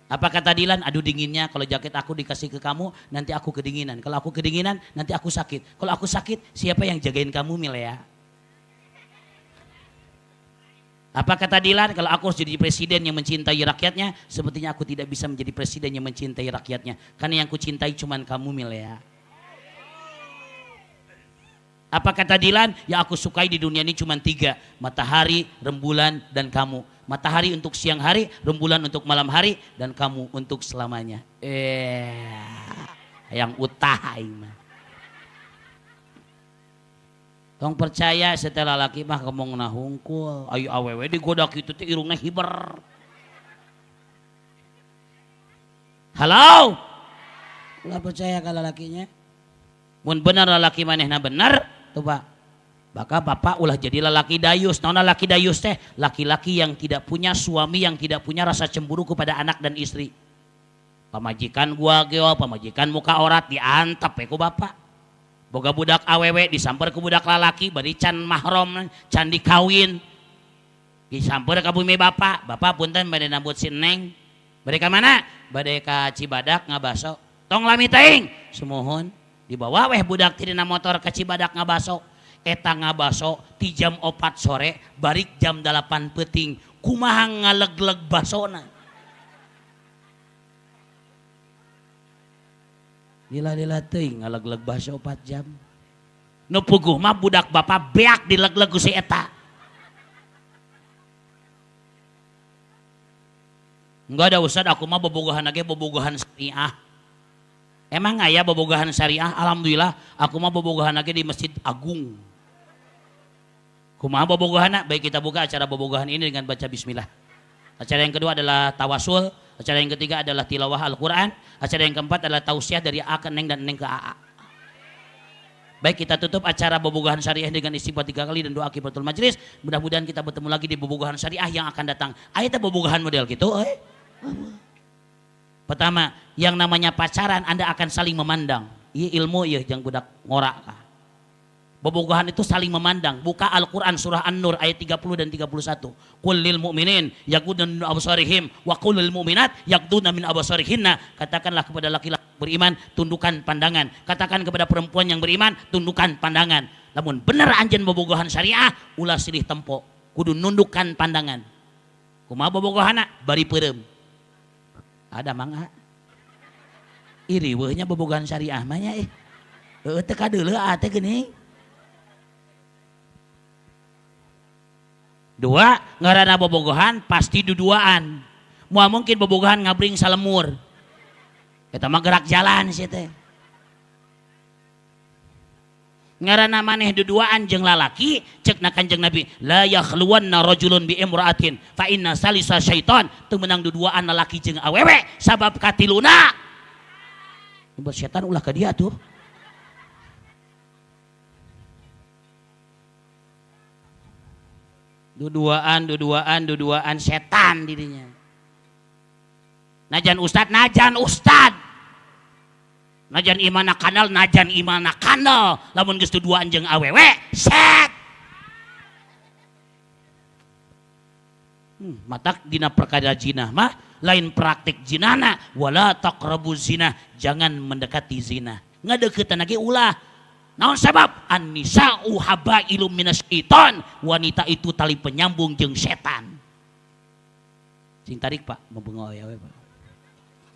Apa kata Dilan? Aduh dinginnya, kalau jaket aku dikasih ke kamu, nanti aku kedinginan. Kalau aku kedinginan, nanti aku sakit. Kalau aku sakit, siapa yang jagain kamu Milea? Apa kata Dilan? Kalau aku harus jadi presiden yang mencintai rakyatnya, sepertinya aku tidak bisa menjadi presiden yang mencintai rakyatnya. Karena yang kucintai cuman kamu Milea. Apa kata Dilan? Yang aku sukai di dunia ini cuma 3. Matahari, rembulan, dan kamu. Matahari untuk siang hari, rembulan untuk malam hari, dan kamu untuk selamanya. Yang utah mah. Tong percaya setelah laki mah ngomongna hungkul. Ayo awewe digoda kitu teh irungna hiber. Halo? Ulah percaya kalau lakinya. Mun bener lalaki manehna bener, tuh Pak. Maka bapak ulah jadi lelaki dayus. Naon lelaki dayus teh? Laki-laki yang tidak punya suami, yang tidak punya rasa cemburu kepada anak dan istri. Pamajikan gua geo, pamajikan muka orat diantep ku bapak. Boga budak awewe disamper ku budak lalaki, bari can mahrom, can dikawin. Disamper ka bumi bapak, bapak punten bade nambut si neng. Bade ka mana? Bade ka Cibadak ngabaso. Tong lami teuing. Sumuhun dibawa weh budak ti dina motor ka Cibadak ngabaso. Eta ngabaso ti jam 4 sore balik jam 8 peuting, kumaha ngalegleg basona. Lila-lila teuing ngalegleg baso 4 jam. Nu puguh mah budak bapak beak dilegleg ku si eta. Enggak ada ustad, aku mah bobogohan ge bobogohan syariah. Emang aya bobogohan syariah? Alhamdulillah aku mah bobogohan ge di Masjid Agung. Kumaha bobogohana? Baik, kita buka acara bobogohan ini dengan baca bismillah. Acara yang kedua adalah tawasul, acara yang ketiga adalah tilawah Al-Quran, acara yang keempat adalah tausiah dari A ke Neng dan Neng ke AA. Baik, kita tutup acara bobogohan syariah dengan istighfar 3 kali dan doa kifaratul majlis. Mudah-mudahan kita bertemu lagi di bobogohan syariah yang akan datang. Ayo kita bobogohan model gitu. Pertama, yang namanya pacaran Anda akan saling memandang. Iya ilmu iya jangan budak ngorak kah. Bobogohan itu saling memandang. Buka Al-Quran surah An-Nur ayat 30 dan 31. Qul lil mu'minin yaghudduna min absarihim wa qul lil mu'minat yaghudduna min absarihinna. Katakanlah kepada laki-laki beriman, tundukkan pandangan. Katakan kepada perempuan yang beriman, tundukkan pandangan. Namun bener anjeun bobogohan syariah, ulah silih tempo. Kudu nundukkan pandangan. Kumaha bobogohana? Bari peureum. Ada mangga. Ih riweuhnya bobogohan syariah mah nya ih. Heueuh teu kadeuleu teh geuning. Dua, ngaranna bobogohan pasti duduaan. Moal mungkin bobogohan ngabring salemur. Eta mah gerak jalan sih teh. Ngaranna maneh duduaan jeung lalaki, cekna Kanjeng Nabi, la yakhluwanna rajulun bi imra'atin fa inna salisa syaitan. Teu meunang duduaan lalaki jeung awewe sabab katiluna. Buat setan ulah ka dia tuh. Duduaan, duduaan, duduaan setan dirinya. Najan ustad, najan ustad. Najan imana kanal, najan imana kanal. Lamun geus duduaan jeung awewe, set. Matak dina perkara jinah mah lain praktik jinana, wala taqrabu zina, jangan mendekati zina. Ngadeuketan lagi ulah. Naon sebab? An-nisa'u habailum minasyaiton. Wanita itu tali penyambung jeung setan. Sing tarik Pak, membengok ya we Pak.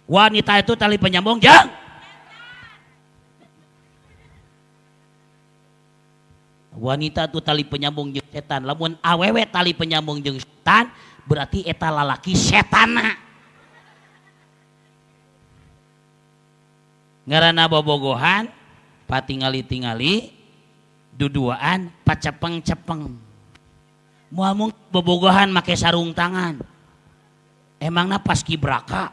Wanita itu tali penyambung jeung wanita itu tali penyambung jeung setan. Lamun awewe tali penyambung jeung setan, berarti eta lalaki setana. Ngaranna bobogohan, patingali-tingali, duduaan, pacepeng-cepeng. Moal mungkin bobogohan make sarung tangan. Emangna paskibraka.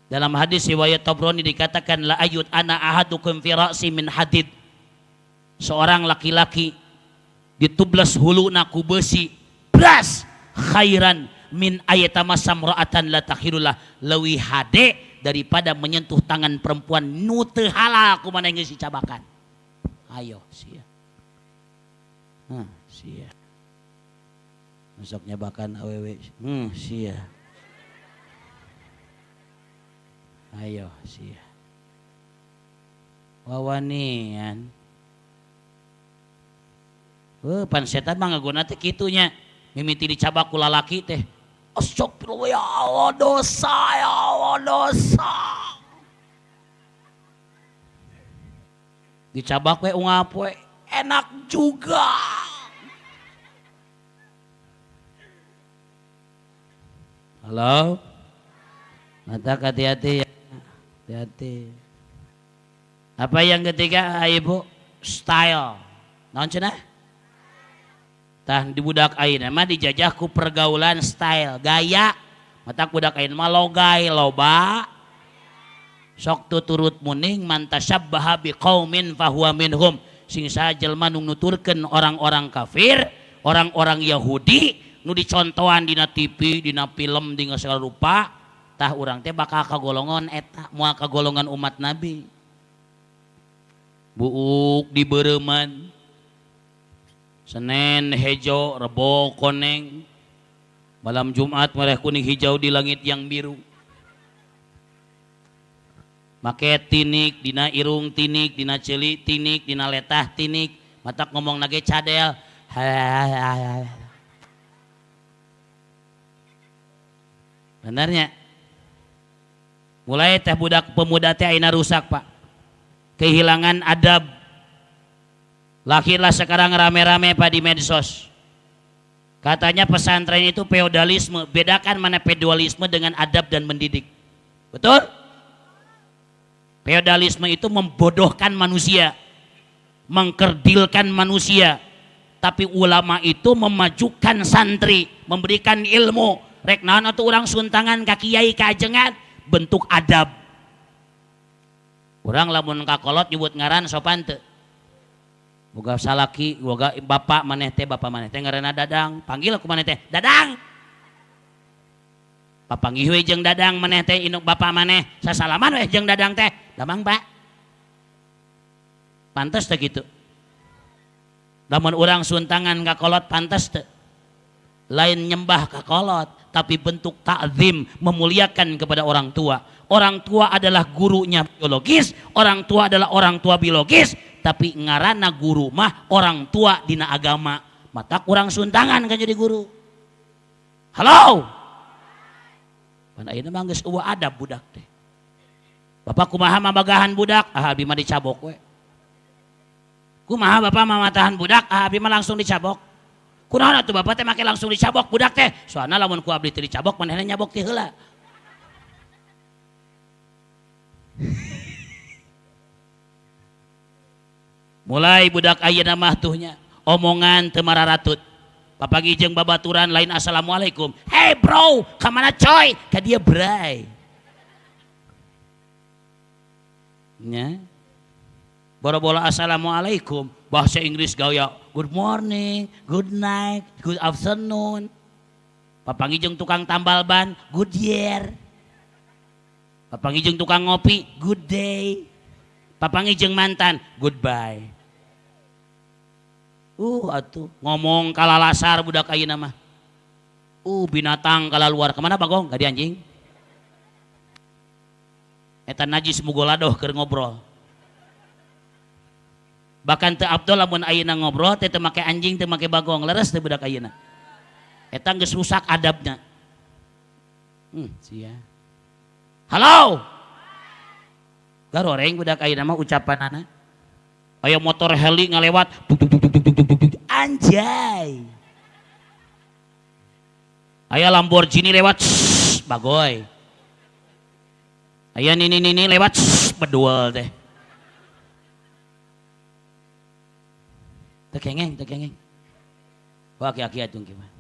Dalam hadis riwayat Tabrani dikatakan la ayut ana ahadukum fi ra'si min hadid. Seorang laki-laki ditublas huluna ku besi, bras khairan min ayatama samra'atan la takhirullah, leuwih hade daripada menyentuh tangan perempuan nu teu halal ku maneh geus dicabakan. Ayo sia. Hah, sia. Masuk nyabakan awewe. Sia. Ayo sia. Wawanian. Pan setan mah ngaguna teh kitu nya. Mimiti dicabak ku lalaki teh. Astagfirullah ya Allah dosa ya Allah dosa. Dicabak we ungap we enak juga. Halo. Mata hati-hati ya. Hati-hati. Apa yang ketiga ibu? Style. Naon cenah? Tah di budak ayeuna mah dijajah ku pergaulan style, gaya. Mata budak ayeuna mah logai loba. Sok tuturut muning man tasyabbaha biqaumin fahuwa minhum. Sing saha jelema nu nuturkeun orang-orang kafir, orang-orang Yahudi nu dicontohan dina TV, dina film, dina segala rupa, tah urang teh bakal kagolongan eta, moal kagolongan umat Nabi. Buuk di bereuman. Senin hejo, Rebo koneng, malam Jumat merah kuning hijau di langit yang biru. Make tinik, dina irung tinik, dina ceuli tinik, dina letah tinik, matak ngomong nage cadel. Benernya. Mulai teh budak pemuda teh ayeuna rusak, Pak. Kehilangan adab. Lahirlah sekarang rame-rame Pak di medsos. Katanya pesantren itu feodalisme. Bedakan mana feodalisme dengan adab dan mendidik. Betul? Feodalisme itu membodohkan manusia, mengkerdilkan manusia. Tapi ulama itu memajukan santri, memberikan ilmu. Rek naon atuh urang suntangan ka kiai ka ajengan, bentuk adab. Urang lamun kakolot nyebut ngaran sopan teu. Boga salaki, boga bapak maneh teh ngaranna Dadang, panggil aku maneh teh Dadang. Papanggih we jeung Dadang maneh teh induk bapak maneh, sasalaman we jeung Dadang teh. Damang, Pak. Pantes teh kitu. Lamun urang suntangan ka kolot pantes teh. Lain nyembah ka kolot, tapi bentuk ta'zim, memuliakan kepada orang tua. Orang tua adalah gurunya biologis, orang tua adalah orang tua biologis, tapi ngarana guru mah orang tua dina agama. Mata kurang suntangan kan jadi guru. Halo. Pan ayeuna mah geus eueuh adab budak teh. Bapak kumaha mamagahan budak? Ah abi mah dicabok we. Kumaha bapak mamatahan budak? Ah abi mah langsung dicabok. Kunaon atuh bapak teh make langsung dicabok budak teh? Soalna lamun ku abdi teu dicabok manehna nyabok ti heula. Mulai budak ayeuna mah tuhnya omongan teu mararatut. Papagi jeung babaturan lain assalamualaikum. Hey bro, ka mana coy? Ka dieu bray. Nya. Boro-boro assalamualaikum, bahasa Inggris gaya good morning, good night, good afternoon. Papanggih jeung tukang tambal ban, good year. Papanggih jeung tukang ngopi, good day. Papanggih jeung mantan, goodbye. Atuh ngomong kalalasar budak ayeuna mah. Binatang kalaluar kemana bagong? Ka di anjing. Eta najis mugoladoh keur ngobrol. Bahkan teu abdol lamun ayeuna ngobrol teh teu make anjing teu make bagong, leres teh budak ayeuna. Eta geus rusak adabna. Sia. Halo. Garoreng budak ayeuna mah ucapanana. Aya motor heli ngalewat, tuk tuk tuk tuk tuk tuk tuk, anjay. Aya Lamborghini lewat, shh, bagoy. Aya nini nini lewat, shh, beduel teh. Tekengeng, tekengeng. Wah, aki-aki atung gimana?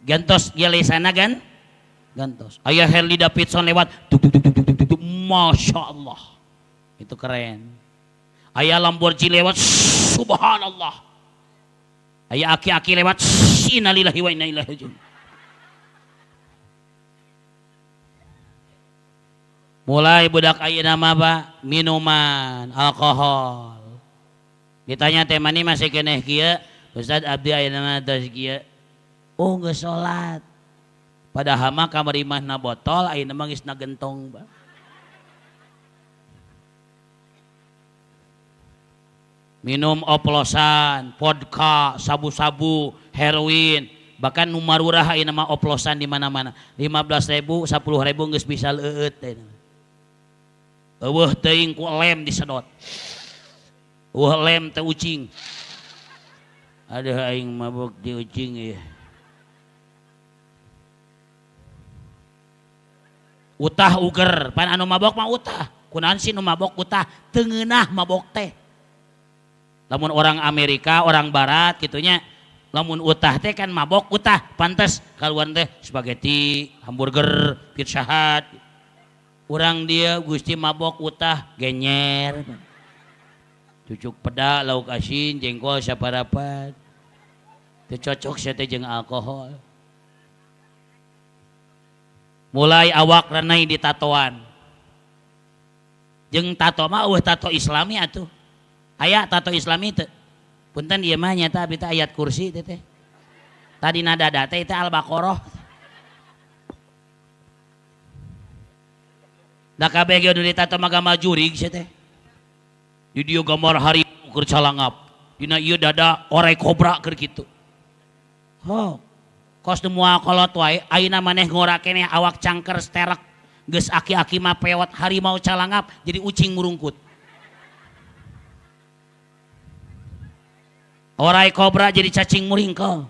Gantos sana kan? Gantos. Aya Harley Davidson lewat, tuk tuk tuk tuk tuk tuk, masya Allah. Itu keren. Aya Lamborghini lewat, subhanallah. Aya aki-aki lewat, innalillahi wa inna ilaihi rajiun. Mulai budak ayeuna mah Pak, minuman, alkohol. Ditanya teh mani masih keneh kieu, Ustaz abdi ayeuna mah tos kieu. Oh geus salat. Padahal mah kamari mah na botol ayeuna mah geus na gentong. Minum oplosan, vodka, sabu-sabu, heroin, bahkan nu marurah ayeuna mah oplosan di mana-mana. 15.000, 10.000 geus bisa leueut teh. Eueuh teuing ku lem disedot. Eueuh lem teh ucing. Aduh aing mabok di ucing ieu. Utah uger, pan anu mabok mah utah. Kunaon sih nu mabok utah? Teu ngeunah mabok teh. Lamun orang Amerika, orang barat gitunya, lamun utah teh kan mabok utah, pantes kaluar teh spaghetti, hamburger, Pizza Hut. Urang dia Gusti mabok utah genyer. Cucuk peda, lauk asin, jengkol saparapat. Teu cocok sia teh jeung alkohol. Mulai awak renai ditatoan. Jeung tato mah eueuh tato Islami atuh. Aya tato Islami teu. Punten ieu mah nyata abdi teh ayat kursi teh teh. Tadi nadada teh teh Al-Baqarah. Da kabeh ge nu ditato mah gambar jurig sia teh. Di dieu gambar harimau keur calangap. Dina ieu dada orai kobra keur kitu. Ho. Kos nu moal kolot wae ayeuna maneh ngora keneh awak cangker sterek. Geus aki-aki mah pewot harimau calangap jadi ucing murungkut. Orai kobra jadi cacing muringkel.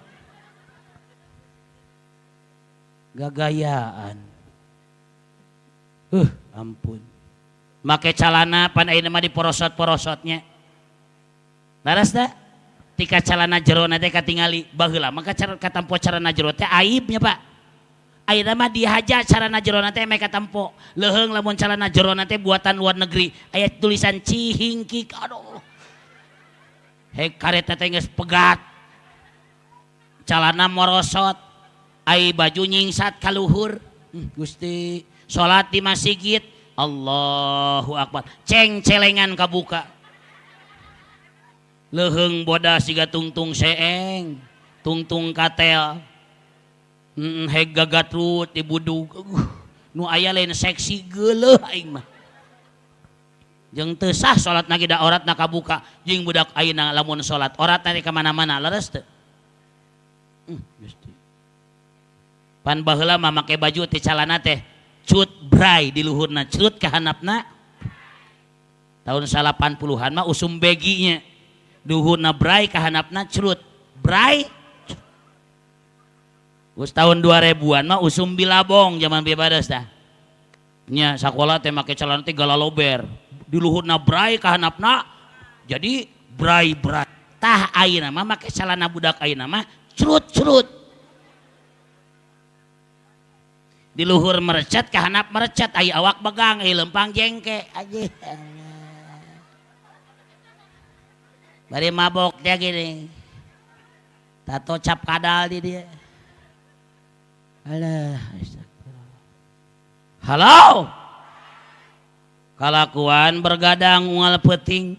Gagayaan. Ampun. Make calana pan ayeuna mah diporosot-porosotnya. Laras da? Tika calana jero na teh katingali baheula mah katampo calana jero teh aibnya Pak. Ayeuna mah dihaja calana jero na teh meh katampo. Leuheung lamun calana jero na teh buatan luar negeri. Aya tulisan Cihingkik. Aduh. Hek kareta teh geus pegat. Calana morosot, ai baju nyingsat ka luhur. Gusti, salat di masjid, Allahu akbar. Ceng celengan kabuka. Leuheung bodas siga tungtung seeng, tungtung katel. Hek gagatrut dibudug. Nu aya lain seksi geuleuh aing mah. Jeung teu sah salatna ge da oratna kabuka jeung budak ayeuna lamun salat oratna teh ka mana-mana leres teu? Gusti. Pan baheula mah make baju teh calana teh cut bray di luhurna, cut ka handapna. Tahun 80-an mah usum beginya. Luhurna bray ka handapna curut. Bray. Geus tahun 2000-an mah usum bilabong zaman bebas dah. Nya sakola teh make calana teh galalober. Di luhurna bray ka handapna jadi bray bray. Tah ayeuna mah make calana budak ayeuna mah curut-curut. Di luhur merecet ka handap merecet aya awak begang aya lempang jengke aja. Bari mabok dia gini. Tato cap kadal di dia. Alah, astagfirullah. Halo. Kalakuan bergadang unggal peuting,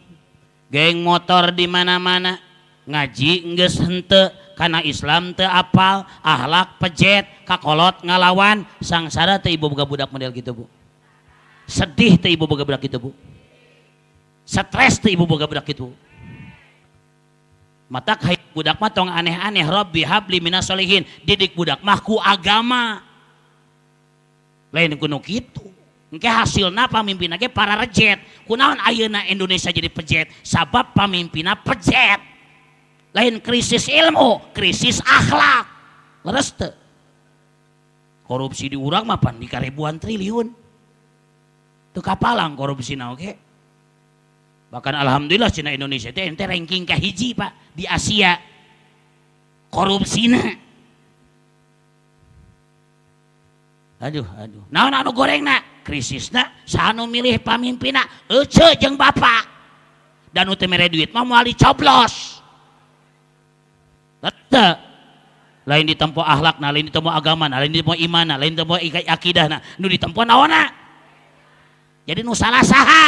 geng motor di mana-mana, ngaji geus henteu kana Islam teu apal, akhlak pejet, kakolot ngalawan, sangsara teu ibu boga budak model gitu Bu. Sedih teu ibu boga budak gitu Bu. Stres teu ibu boga budak gitu. Matak hayang budak mah tong aneh-aneh, Rabbi habli minas solihin, didik budak mah ku agama. Lain ku nu kitu. Engke hasilna pamimpinna ge para rejet. Kunaon ayeuna Indonesia jadi pejet? Sabab pamimpinna pejet. Lain krisis ilmu, krisis akhlak. Leres teu? Korupsi di urang mah pan di ribuan triliun. Teu kapalang korupsina oge. Bahkan alhamdulillah cina Indonesia teh ente ranking kahiji Pak di Asia. Korupsina. Aduh, aduh. Naon anu gorengna? Krisisna, saha nu milih pamimpinna? Ece jeung bapak. Dan nu teu mere duit mah moal dicoblos. Teu. Lain ditempo akhlakna, lain ditempo agamana, lain ditempo imanna, lain ditempo akidahna. Nu ditempo naonna? Jadi nu salah saha?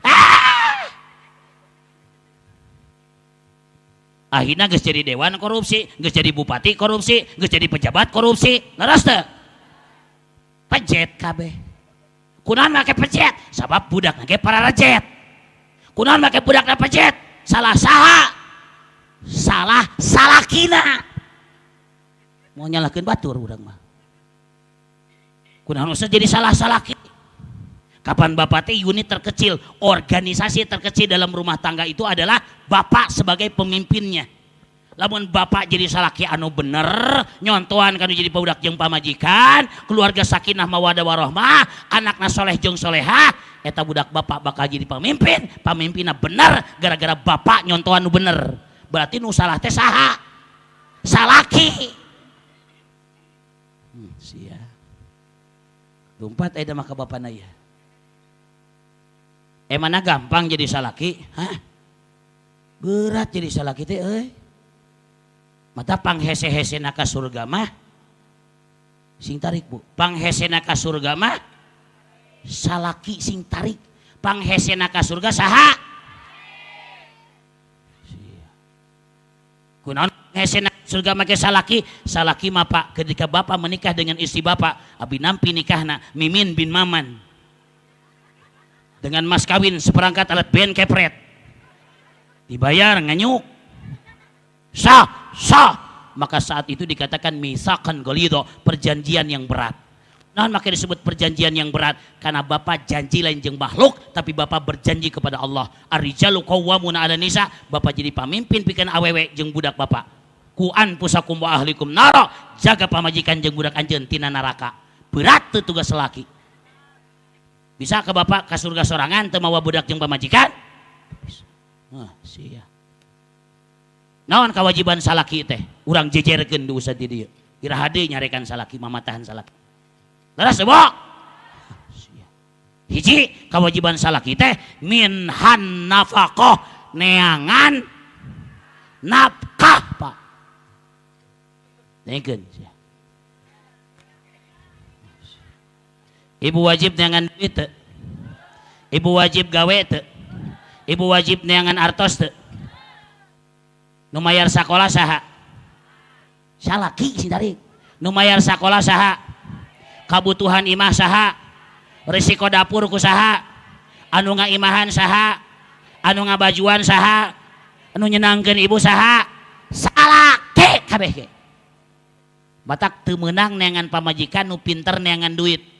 Ah! Akhirna geus jadi dewan korupsi, geus jadi bupati korupsi, geus jadi pejabat korupsi. Leres teu? Pejet kabeh. Kunaon make pejet? Sabab budak ge pararejet. Kunaon make budakna pejet? Salah saha? Salah salakina. Mau nyalahkeun batur urang mah. Kunaon usah jadi salah salaki? Kapan bapak teh unit terkecil, organisasi terkecil dalam rumah tangga itu adalah bapak sebagai pemimpinnya. Lamun bapak jadi salaki anu bener, nyontohan kanu jadi budak jeung pamajikan, keluarga sakinah mawadah warohmah, anakna soleh jeung solehah, eta budak bapak bakal jadi pemimpin, pemimpinna bener gara-gara bapak nyontohan nu bener. Berarti nu salah teh saha? Salaki. Sia. Lumpat eta mah ka bapana ieu. Emana gampang jadi salaki? Hah? Berat jadi salaki teh euy. Mata panghese-hesena ka surga mah sing tarik bu. Panghesena ka surga mah salaki sing tarik. Panghesena ka surga saha? Kunaon panghesena surga make salaki? Salaki mah Pak, ketika bapak menikah dengan istri bapak, abi nampi nikahna Mimin bin Maman. Dengan mas kawin seperangkat alat band kepret. Dibayar nganyuk. Sah, sah. Maka saat itu dikatakan misakan golido, perjanjian yang berat. Nah, maka disebut perjanjian yang berat karena bapak janji lain jeung makhluk, tapi bapak berjanji kepada Allah. Ar-rijalu qawwamuna 'alan nisa, bapak jadi pamimpin pikeun awewe jeung budak bapak. Ku anfusakum wa ahlikum nara, jaga pamajikan jeung budak anjeun tina neraka. Berat teu tugas laki. Bisa ke bapak ke surga sorangan teu mawa budak jeung pamajikan? Hah, sia. Naon kewajiban salaki teh? Urang jejerkeun di usah di dieu. Iraha deui nyarekan salaki, mamatahan salaki. Leres teu, Bo? Hiji kewajiban salaki teh minhan nafaqah, neangan nafkah, Pak. Dengekeun sia. Ibu wajib neangan duit teu? Ibu wajib gawe teu? Ibu wajib neangan artos teu? Nu mayar sakola saha? Salaki sing tarik. Nu mayar sakola saha? Kabutuhan imah saha? Risiko dapur ku saha? Anu ngaimahan saha? Anu ngabajuan saha? Anu nyenangkeun ibu saha? Salaki kabeh ge. Batak teu meunang neangan pamajikan nu pinter neangan duit.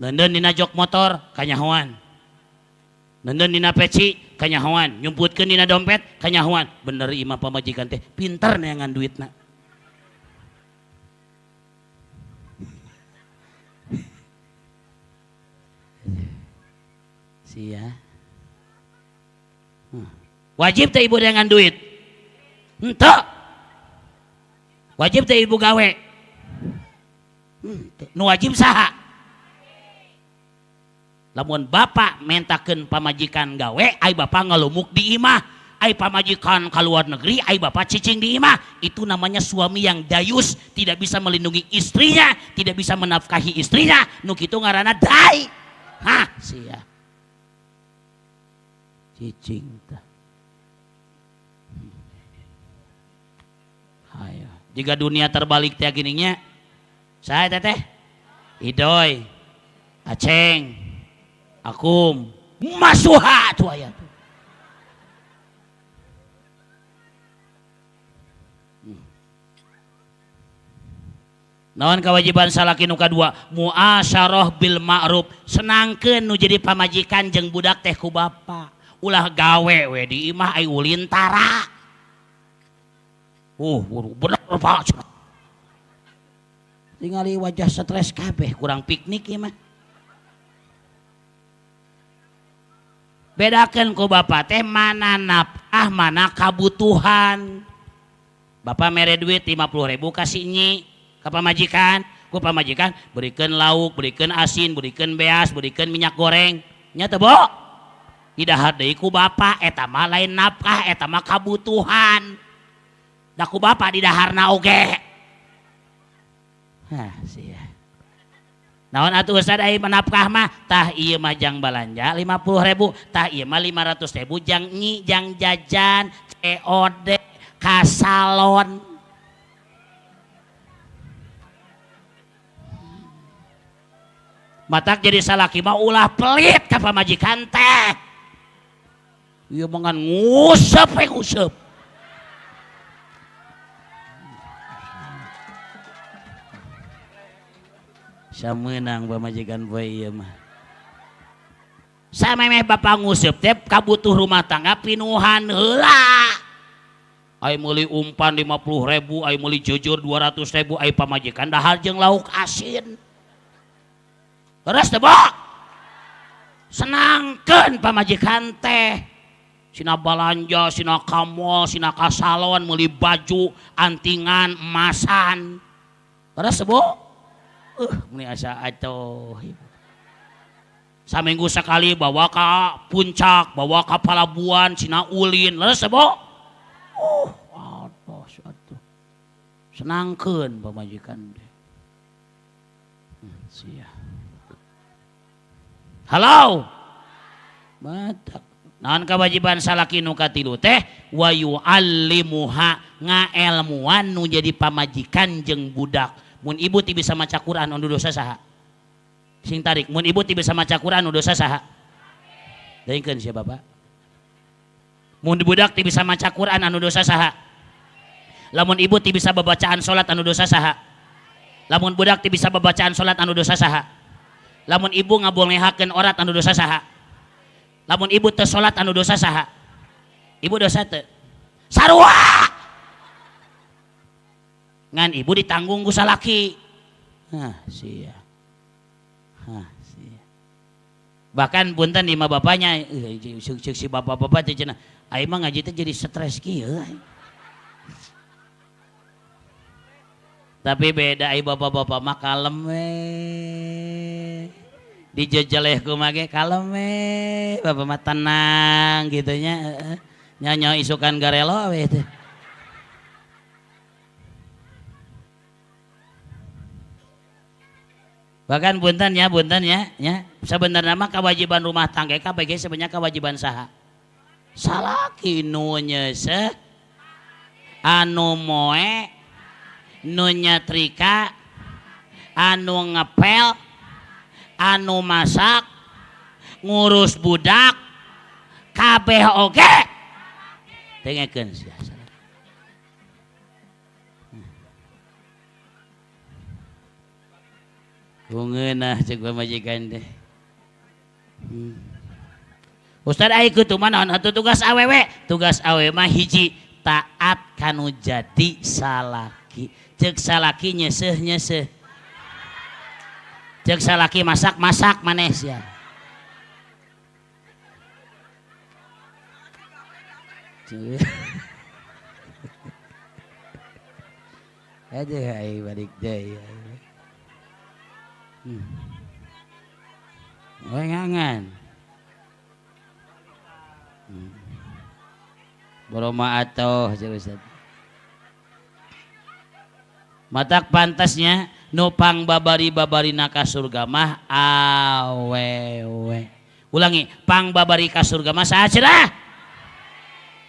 Neundeun dina jok motor kanyahoan. Neundeun dina peci kanyahoan, nyumputkeun dina dompet kanyahoan. Bener imah pamajikan teh pinter neangan duitna. Sia. Wajib teh ibu neangan duit? Henteu. Wajib teh ibu gawe? Henteu. Nu wajib saha? Lamun bapak mentakeun pamajikan gawe, ai bapak ngalumuk di imah, ai pamajikan ka luar negeri, ai bapak cicing di imah. Itu namanya suami yang dayus, tidak bisa melindungi istrinya, tidak bisa menafkahi istrinya. Nu kitu ngaranna dai. Hah, sia. Cicing tah. Hayo. Jika dunia terbalik teh gininya, saya teteh Idoy, Aceng, Akum, masuha tuh ayat. Naon kewajiban salaki nu kadua? Muasyarah bil ma'ruf, senangkeun nu jadi pamajikan jeung budak teh ku bapa. Ulah gawe we di imah ai ulin tara. Bener Pak. Tingali wajah stres kabeh kurang piknik ieu mah. Bedakan ku bapak teh mana nafkah mana kabutuhan. Bapak mere duit 50.000 kasih nyi ke pamajikan, ku pamajikan berikan lauk, berikan asin, berikan beas, berikan minyak goreng. Nya teu, Bo? Didahar deui ku bapak eta mah lain nafkah, eta mah kabutuhan. Da ku bapak didaharna oge. Hah, sia. Naon atuh Ustaz ai menafkah mah? Tah ieu mah jang balanja 50.000, tah ieu mah 500.000 jang nyi, jang jajan, COD, ka salon. Matak jadi salaki mah ulah pelit ka pamajikan teh. Ieu mah ngan nguseup we nguseup. Sameunang pamajikan poe ieu mah. Samemeh bapak nguseup teh kabutuh rumah tangga pinuhan heula. Ai meuli umpan 50.000, ai meuli jujur 200.000, ai pamajikan dahar jeung lauk asin. Leres teh, Bo? Senangkeun pamajikan teh. Sina balanja, sina ka mall, sina ka salon meuli baju, antingan, emasan. Leres teh, Bo? Meni asa atuh. Saminggu sekali bawa ka puncak, bawa ka palabuhan, sina ulin. Leres teh, Bo? Atos atuh. Senangkeun pamajikan teh. Sia. Halo. Batak. Naon kewajiban salaki nu katilu teh wa yu'allimuha ngaelmuan nu jadi pamajikan jeung budak. Mun ibu teu bisa maca Quran anu dosa saha? Sing tarik. Mun ibu teu bisa maca Quran anu dosa saha? Deungkeun sia bapak. Mun budak teu bisa maca Quran anu dosa saha? Lamun ibu teu bisa babacaan salat anu dosa saha? Lamun budak teu bisa babacaan salat anu dosa saha? Lamun ibu ngabolehakeun orat anu dosa saha? Lamun ibu teu salat anu dosa saha? Ibu dosa teu? Sarua! Ngan ibu ditanggung ku salaki. Hah, sia. Hah, sia. Bahkan punten imah bapaknya, ceuk si bapak-bapak teh cenah, aing mah ngaji teh jadi stres kieu. Tapi beda ai bapak-bapak mah kalem we. Dijejeleh kumaha ge kalem we, bapak mah tenang gitu nya heeh. Nyanyo isukan garelo we teh. Bahkan punten ya, nya. Sebenarnya mah kewajiban rumah tangga kabeh sebenarnya kewajiban saha? Salaki nu nyeuseuh, anu moe, nu nyetrika, anu ngepel, anu masak, ngurus budak, kabeh oge. Dengekeun sia. Bungeunah ceuk pamajikan teh. Ustad ai kitu mah naon atuh tugas awewe? Tugas awewe mah hiji, taat kanu jadi salaki. Ceuk salaki nyeuseuh nyeuseuh. Ceuk salaki masak masak maneh sia. Aduh ai balik deui. Wengangan. Boroma atoh ceuk Ustaz. Matak pantasnya nu pangbabari-babarina ka surga mah awewe. Ulangi, pangbabari ka surga mah saha cenah?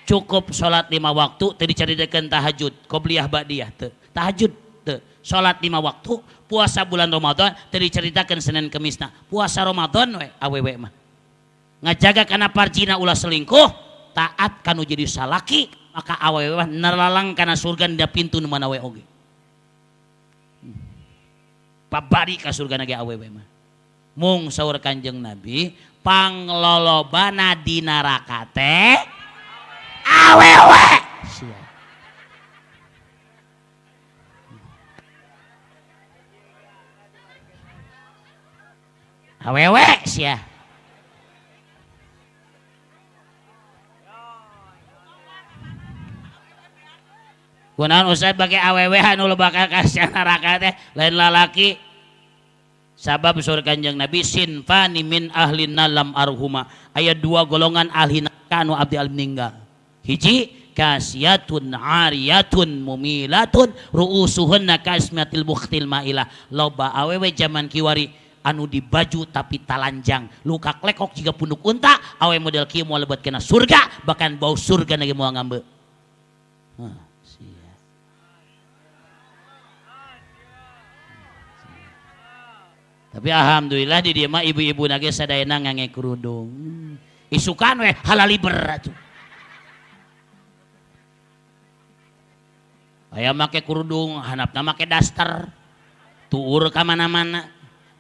Cukup salat 5 waktu teu dicaritakeun tahajud, qobliyah ba'diyah teu. Tahajud teu. Salat 5 waktu, puasa bulan Ramadan teu dicaritakeun Senin Kemisna. Puasa Ramadan we awewe mah. Ngajaga kana parjina ulah selingkuh, taat kanu jadi salaki, maka awewe mah nelalang kana surga dina pintu nu mana we oge. Babari ka surga ge awewe mah. Mung saur Kanjeng Nabi, panglolobana di neraka teh awewe. Sia. Awewe sia. Kunaon Ustaz bagi awewe anu loba ka neraka teh lain lalaki. Sabab saur Kanjeng Nabi sinfani min ahli nalam arhuma. Aya dua golongan ahli neraka anu abdi meninggal. Hiji kasiyatun ariyatun mumilatun ru'usuhunna kasmiatil bukhtil mailah. Loba awewe zaman kiwari anu dibaju tapi talanjang, luka klekok jiga punduk unta, awe model kieu moal lebet kana surga, bahkan bau surga lagi moal ngambe. Hah, sia. Tapi alhamdulillah di dieu mah ibu-ibu nage sadayana ngange kerudung. Isukan we halaliber atuh. Aya make kerudung, handapna make daster. Tuur ka mana-mana,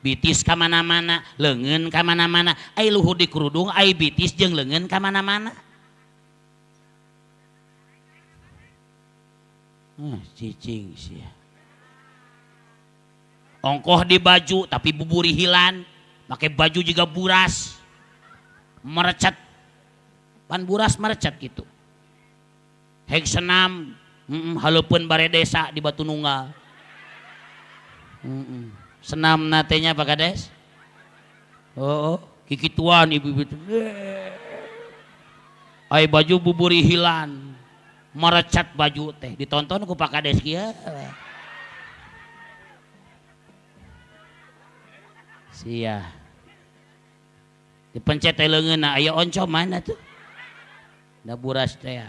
bitis ka mana-mana, leungeun ka mana-mana. Ai luhur di kerudung, ai bitis jeung leungeun ka mana-mana. Cicing sia. Ongkoh di baju tapi buburi hilan, pakai baju juga buras, merecet, pan buras merecet gitu. Hek senam, haleupeun bare desa di Batu Nunggal. Senam natenya Pak Kades? Oh, kikituan ibu-ibu. Ai baju buburi hilan, merecet baju teh, ditonton ku Pak Kades kieu. Sia. Dipencet teh leungeunna aya oncom mana tuh? Da buras teh.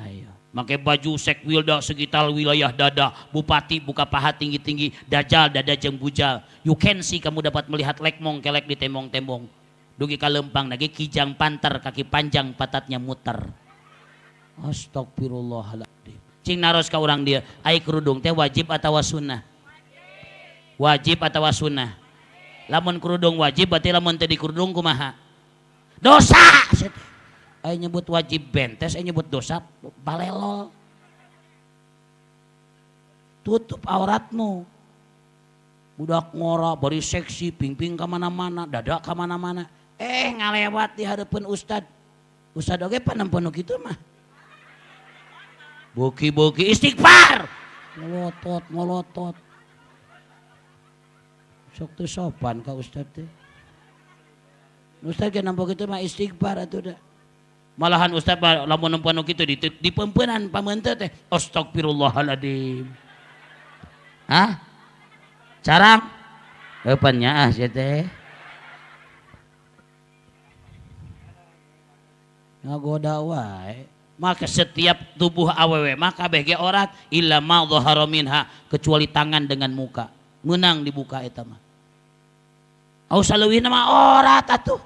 Ayo, make baju sekwilda sekitar wilayah dada, bupati buka paha tinggi-tinggi, dajal dada jeung bujal. You can see, kamu dapat melihat lekmong kelek di tembong-tembong. Dugi ka lempang lagi kijang panter, kaki panjang patatnya muter. Astagfirullahaladzim. Cing naros ka urang dia, ai kerudung teh wajib atawa sunnah? Wajib atau sunnah? Lamun kerudung wajib berarti lamun teu dikerudung kumaha? Dosa. Ai nyebut wajib bentes, ai nyebut dosa balelo. Tutup auratmu. Budak ngora bari seksi, pingping ka mana-mana, dada ka mana-mana. Ngalewat di hadapan ustad. Ustad oge panempono kitu mah. Boki-boki istighfar. Ngolotot, ngolotot. Sok teu sopan ka ustad teh. Ustad ge nempo kitu mah istighfar atuh da. Malahan ustad lamun nempo nu kitu di pempenan pameunteut teh astagfirullahaladzim. Hah? Carang? Eupan nyaah sia teh. Ngagoda wae. Maka setiap tubuh awewe mah kabeh ge orat illa ma dhahara minha, kecuali tangan dengan muka. Meunang dibuka eta mah. Au saleuwihna mah orat atuh.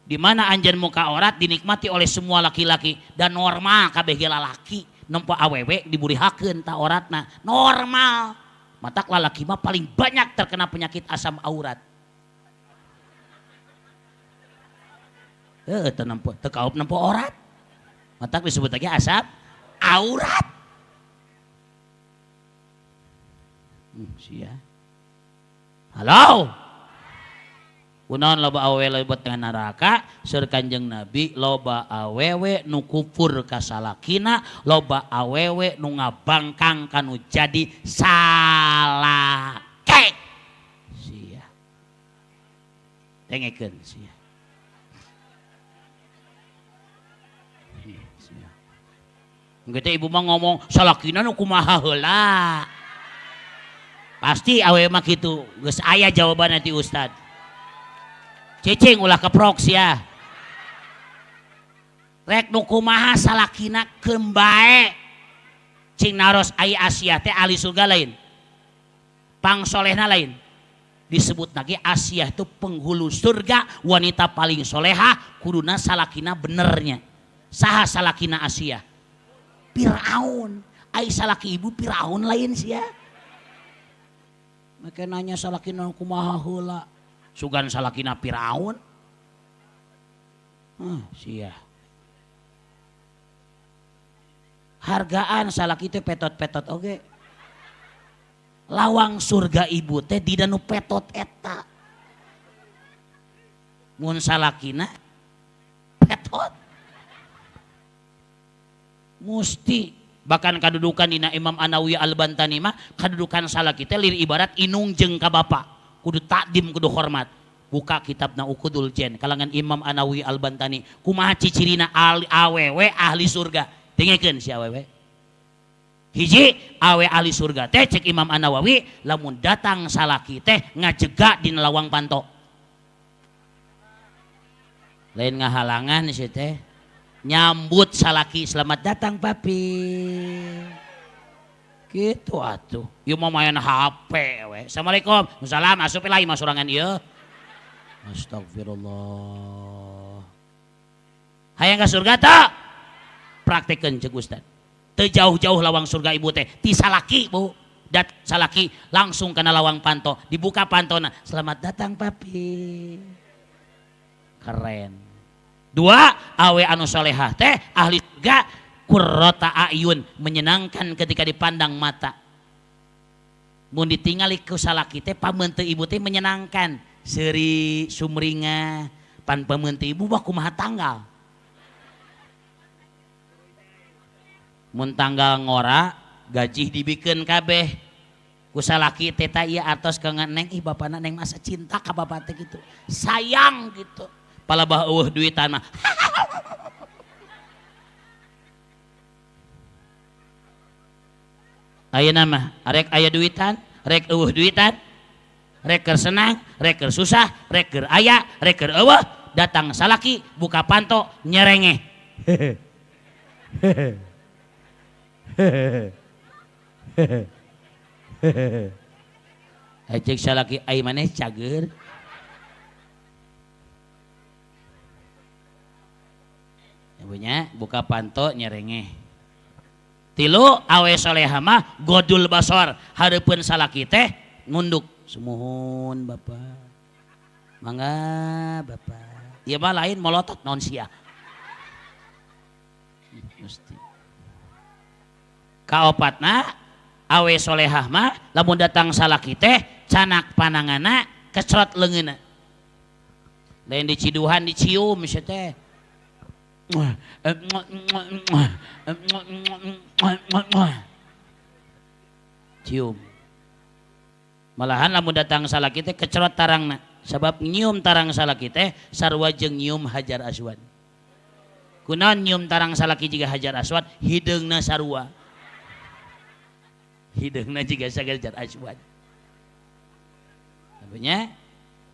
Di mana anjeun muka orat dinikmati oleh semua laki-laki dan normal kabeh ge lalaki nempo awewe diburihakeun ta oratna normal. Matak lalaki mah paling banyak terkena penyakit asam aurat. Teu nempo teu kaup nempo orat. Matak disebut lagi asam aurat. Sia. Halo. Kunaon loba awewe lebet ka neraka? Seur Kanjeng Nabi loba awewe nu kufur ka salakina, loba awewe nu ngabangkang kanu jadi salake. Sia. Dengekeun sia. Sia. Engke teh ibu mah ngomong salakina nu kumaha heula. Pasti awewe mah kitu, geus aya jawaban ti ustad. Cicing ulah keprok sia. Rek nu kumaha salakina keun bae. Cing naros ai Asia teh ahli surga lain. Pangsolehna lain. Disebut lagi Asia itu penghulu surga, wanita paling soleha, kuduna salakina benernya. Saha salakina Asia? Firaun. Ai salaki ibu Firaun lain sia. Make nanya salakina kumaha heula. Sugan salakina Firaun. Sia. Hargaan salaki teh petot-petot oge. Lawang surga ibu teh dina nu petot eta. Mun salakina petot. Musti bahkan kadudukan dina Imam An-Nawawi Al-Bantani mah kadudukan salaki teh lir ibarat inung jeung ka bapa. Kudu takdim, kudu hormat. Buka kitabna Uqudul Jen kalangan Imam An-Nawawi Al-Bantani. Kumaha cicirina awewe ahli surga. Dengekeun si awewe. Hiji awe ahli surga teh cek Imam An-Nawawi lamun datang salaki teh ngajega dina lawang panto. Lain ngahalangan si teh. Nyambut salaki, selamat datang papi. Gitu atuh. Ieu mah main HP we. Assalamualaikum. Salam asup lah imah sorangan ieu. Astagfirullah. Hayang ka surga teu? Praktekeun ceuk Ustad. Teu jauh-jauh lawang surga ibu teh ti salaki bu. Dat salaki langsung kana lawang panto, dibuka pantona. Selamat datang papi. Keren. Dua, awe anu solehah teh ahli surga qurrata ayun, menyenangkan ketika dipandang mata. Mun ditingali ku salaki teh pameunteun ibu teh menyenangkan, seuri sumringah, pan pameunteun ibu bah kumaha tanggal. Mun tanggal ngora gaji dibikeun kabeh ku salaki teh ta ieu atos ka neng, ih bapana neng masa cinta ka bapak teh gitu, sayang gitu, palabah eueuh duitan mah. Ayeuna mah rek aya duitan, rek eueuh duitan, rek keur senang, rek keur susah, rek keur aya, rek keur eueuh, datang salaki buka panto nyerengeh. Ceuk salaki ai maneh cager. Ibunya buka panto nyerengeh. Tilu awe soleha mah godul basor, hareupeun salaki teh nunduk. Sumuhun bapak. Mangga bapak. Ieu mah lain molotot naon sia. Mesti. Kaopatna awe solehah mah lamun datang salaki teh canak panangana kecrot leungeunna. Lain diciduhan dicium sia teh. Cium. Malahan lamun datang salaki teh kecrot tarangna, sabab nyium tarang salaki teh sarua jeung nyium hajar aswad. Kunaon nyium tarang salaki jiga hajar aswad, hideungna sarua. Hideungna jiga hajar aswad. Namanya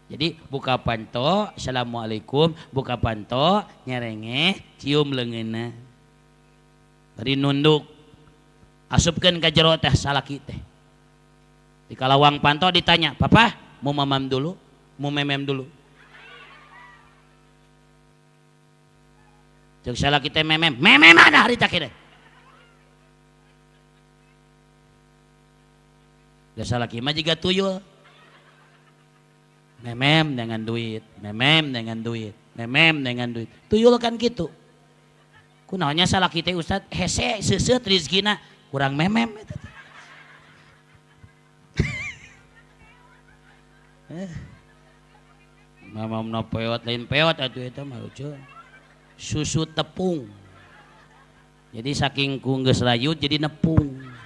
jadi buka panto, assalamualaikum, buka panto, nyerengeh, cium leungeunna. Bari nunduk. Asupkeun ka jero teh salaki teh. Di kalawang panto ditanya, "Papa, mau mamam dulu? Mau memem dulu?" Ceuk salaki teh memem. Memem mana harita kieu? Da salaki mah jiga tuyul. Memem dengan duit, memem dengan duit, memem dengan duit. Tuyul kan gitu. Kunaonnya salaki teh Ustad hese seuseut rizkina kurang memem eta teh. Mamamna peot lain peot atuh eta mah lucu. Susu tepung. Jadi saking ku geus rayut jadi nepung.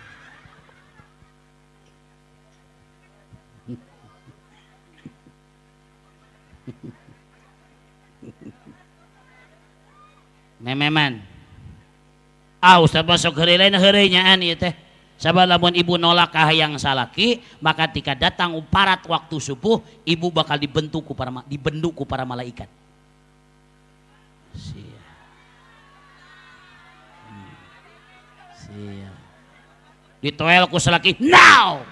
Mememan. Ah Ustaz masuk heureuy lain heureuy nyaan ieu teh. Sabab lamun ibu nolak kahayang salaki, maka ketika datang uparat waktu subuh, ibu bakal dibentuk ku para dibendu ku para malaikat. Sia. Sia. Ditoel ku salaki, now.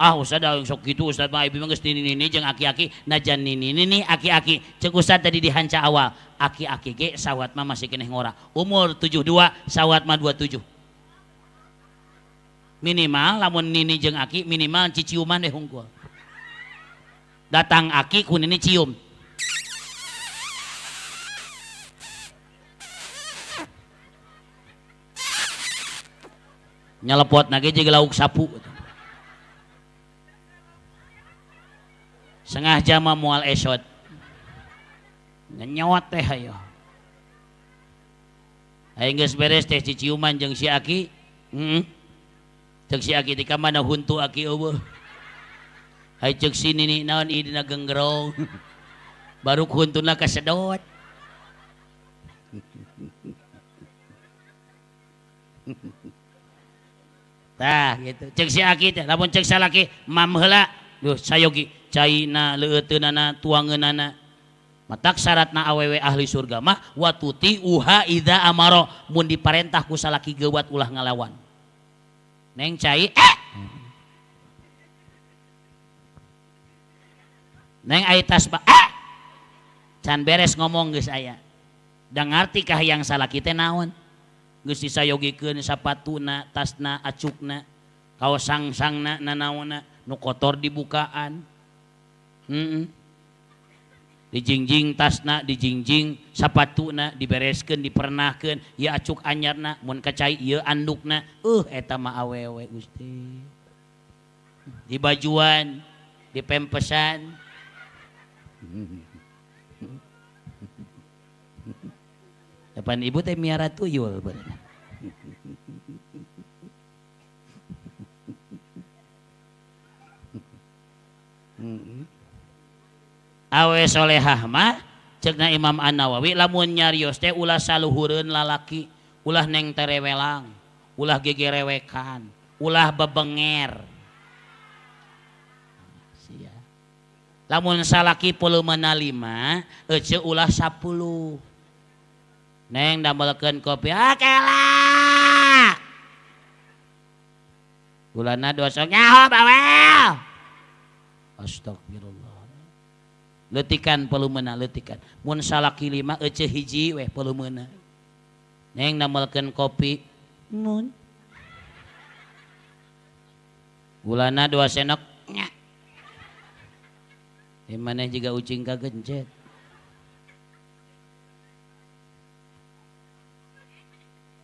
Ah Ustaz da sok kitu Ustaz mah ibu mah geus nini-nini jeung aki-aki najan nini-nini aki-aki ceuk Ustaz tadi di hanca awal aki-aki ge sawat mah masih keneh ngora umur 72 sawat mah 27 minimal lamun nini jeung aki minimal ciciuman deh hungkul datang aki ku nini cium nyelepot nage jeung lauk sapu. Setengah jam mual esot ngenyot teh ayo ayo geus beres teh ciciuman jeung si aki ceuk si aki di ka mana huntu aki eueuh hayu ceuk si nini naon ieu dina genggerong baru huntuna kasedot. Tah gitu ceuk si aki teh lamun ceuk salaki mam heula duh sayogi caina leueuteunana tuangeunana Matak syaratna awewe ahli surga mah watuti uha idza amaro mun diparentah ku salaki geuwat ulah ngalawan. Neng cai Neng ai tasbah can beres ngomong geus aya. Da ngarti ka hayang salaki teh naon? Geus disayogikeun sapatuna, tasna, acukna, kaos sangsangna, nanaonna, nu kotor dibukaan. Dijingjing tasna, dijingjing sapatuna, dibereskeun, dipernahkeun, ieu acuk anyarna, mun kacai ieu andukna. Eta mah awewe Gusti. Dibajuan, dipempesan. Depan ibu teh miara tuyul bener. Awe solehah mah cekna Imam An-Nawawi lamun nyarios teh ulah saluhureun lalaki, ulah neng terewelang, ulah gegerewekan, ulah bebenger. Sia. Lamun salaki pulumeuna 5, ece ulah 10. Neng damelkeun kopi, ah kela. Gulana 2 sok nyaho bawel. Astagfirullah. Letikan pulumeuna letikan. Mun salaki 5 ece hiji weh pulumeuna. Neng damelkeun kopi, mun. Gulana 2 sendok nya. Maneh juga ucing kagencet.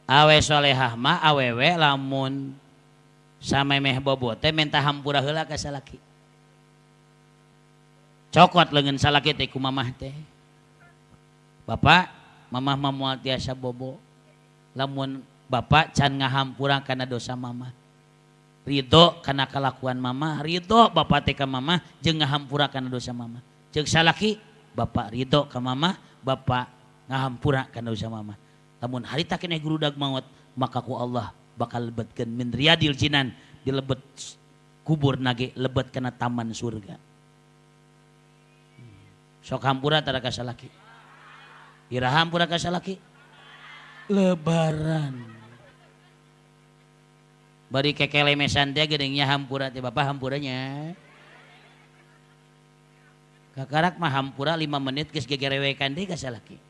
Awe solehah mah awewe lamun samemeh bobo teh minta hampura heula ka salaki. Cokot leungeun salaki teh ku mamah teh. Bapak, mamah mah moal tiasa bobo. Lamun bapak can ngahampura kana dosa mamah. Ridho kana kalakuan mamah, ridho bapak teh ka mamah jeung ngahampura kana dosa mamah. Ceuk salaki, bapak ridho ka mamah, bapak ngahampura kana dosa mamah. Lamun harita keneh gurudag maut, maka ku Allah bakal lebetkeun min riyadil jinan, dilebet kubur nage lebet kana taman surga. Sok hampura tara ka salaki. Iraha hampura ka salaki? Lebaran. Bari kekelemesan teh geuning nya hampura teh bapak hampuranya. Kakarak mah hampura 5 menit geus gegerewekan deui ka salaki.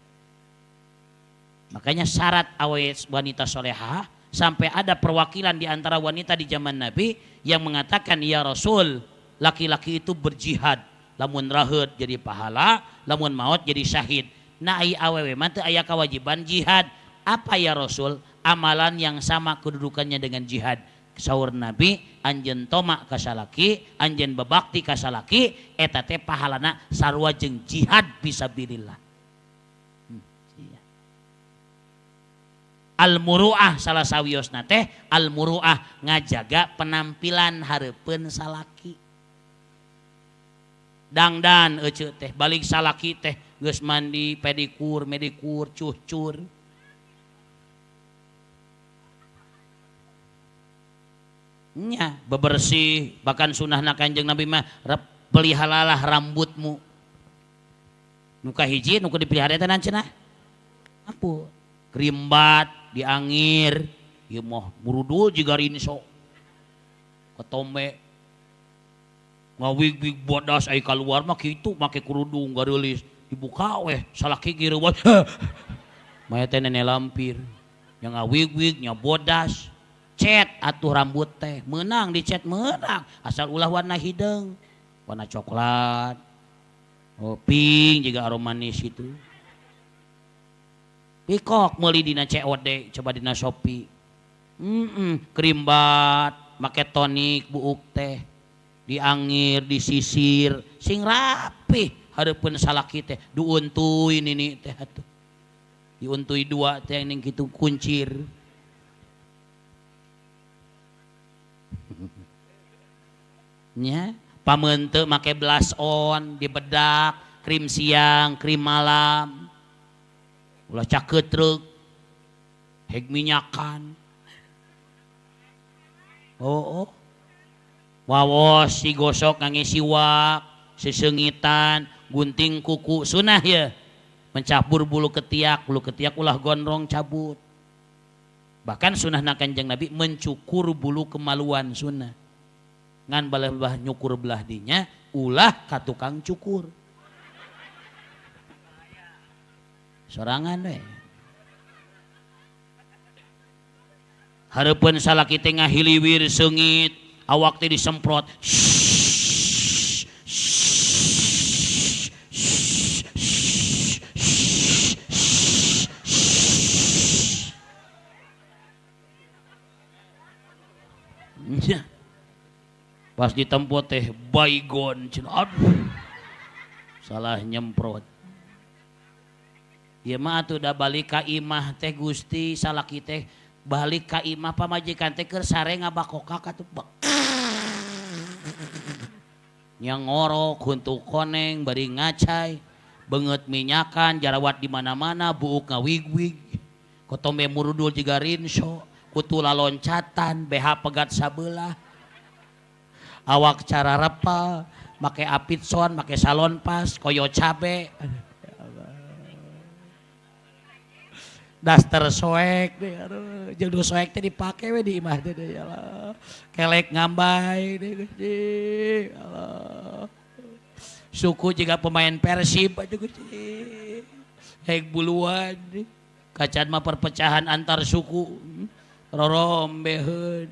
Makanya syarat awe wanita solehah sampai ada perwakilan di antara wanita di zaman Nabi yang mengatakan ya Rasul, laki-laki itu berjihad, lamun raheut jadi pahala, lamun maut jadi syahid. Nah ai awewe mah teu aya kewajiban jihad. Apa ya Rasul? Amalan yang sama kedudukannya dengan jihad. Saur Nabi, anjeun tomak ka salaki, anjeun bebakti ka salaki, eta teh pahalana sarua jeung jihad fisabilillah. Al-muru'ah salah sawiosna teh al-muru'ah ngajaga penampilan hareupeun salaki. Dangdan ece teh balik salaki teh geus mandi pedikur medikur cucur. Nya bebersih bahkan sunahna Kanjeng Nabi mah peliharalah rambutmu. Nu kahiji nu dipelihara teh cenah. Ampun. Krimbat diangir ieu mah burudul jiga rinso ketombe ngawig-wig bodas ai kaluar mah kitu make kerudung gareulis dibuka weh salaki gireuwas maya teh nenek lampir nya ngawig-wig nya bodas cet atuh rambut teh meunang dicet meunang asal ulah warna hideung warna coklat oh pink jiga aromanis itu. Pikok meuli dina COD coba dina Shopee. Krimbat, make tonik buuk teh. Diangir, disisir, sing rapih hareupeun salaki teh diuntuy nini teh atuh. Diuntuy dua teh ning kitu kuncir. Nya, pameunte make blush on, dibedak, krim siang, krim malam. Ulah caketrek, heg minyakan. Oh, oh. Wawos si gosok ngangge siwak, sesengitan, gunting kuku sunah ya. Mencabur bulu ketiak ulah gondrong cabut. Bahkan sunahna Kanjeng Nabi mencukur bulu kemaluan sunah. Ngan baleh nyukur belah dinya ulah ka tukang cukur. Sorangan we. Hareupeun salaki teh ngahiliwir seungit, awak teh disemprot. Pas ditempo teh baygon cenah, aduh salah nyemprot. Ieu mah atuh da balik ka imah teh Gusti salaki teh balik ka imah pamajikan teh keur sare ngabakokak atuh nya ngorok huntu koneng bari ngacai beungeut minyakan jarawat di mana-mana buuk ngawig-wig kotombe murudul jiga rinso kutu laloncatan BH pegat sabelah awak cara repal make apitson make salon pas koyo cabe daster soek deh, aduh jeung nu soek teh dipake we di imah teh ya Allah kelek ngambay deh Gusti Allah suku jiga pemain Persib aja Gusti hek buluan kacan mah perpecahan antar suku rorombeheun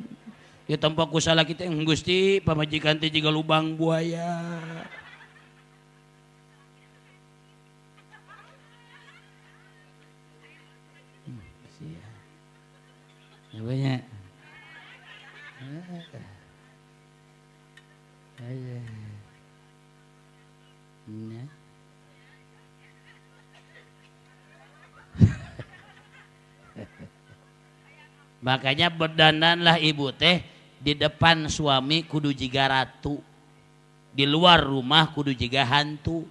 di tempat ku salaki teh Gusti pamajikan teh jiga lubang buaya. Banyak. Makanya berdandanlah ibu teh di depan suami kudu jiga ratu, di luar rumah kudu jiga hantu.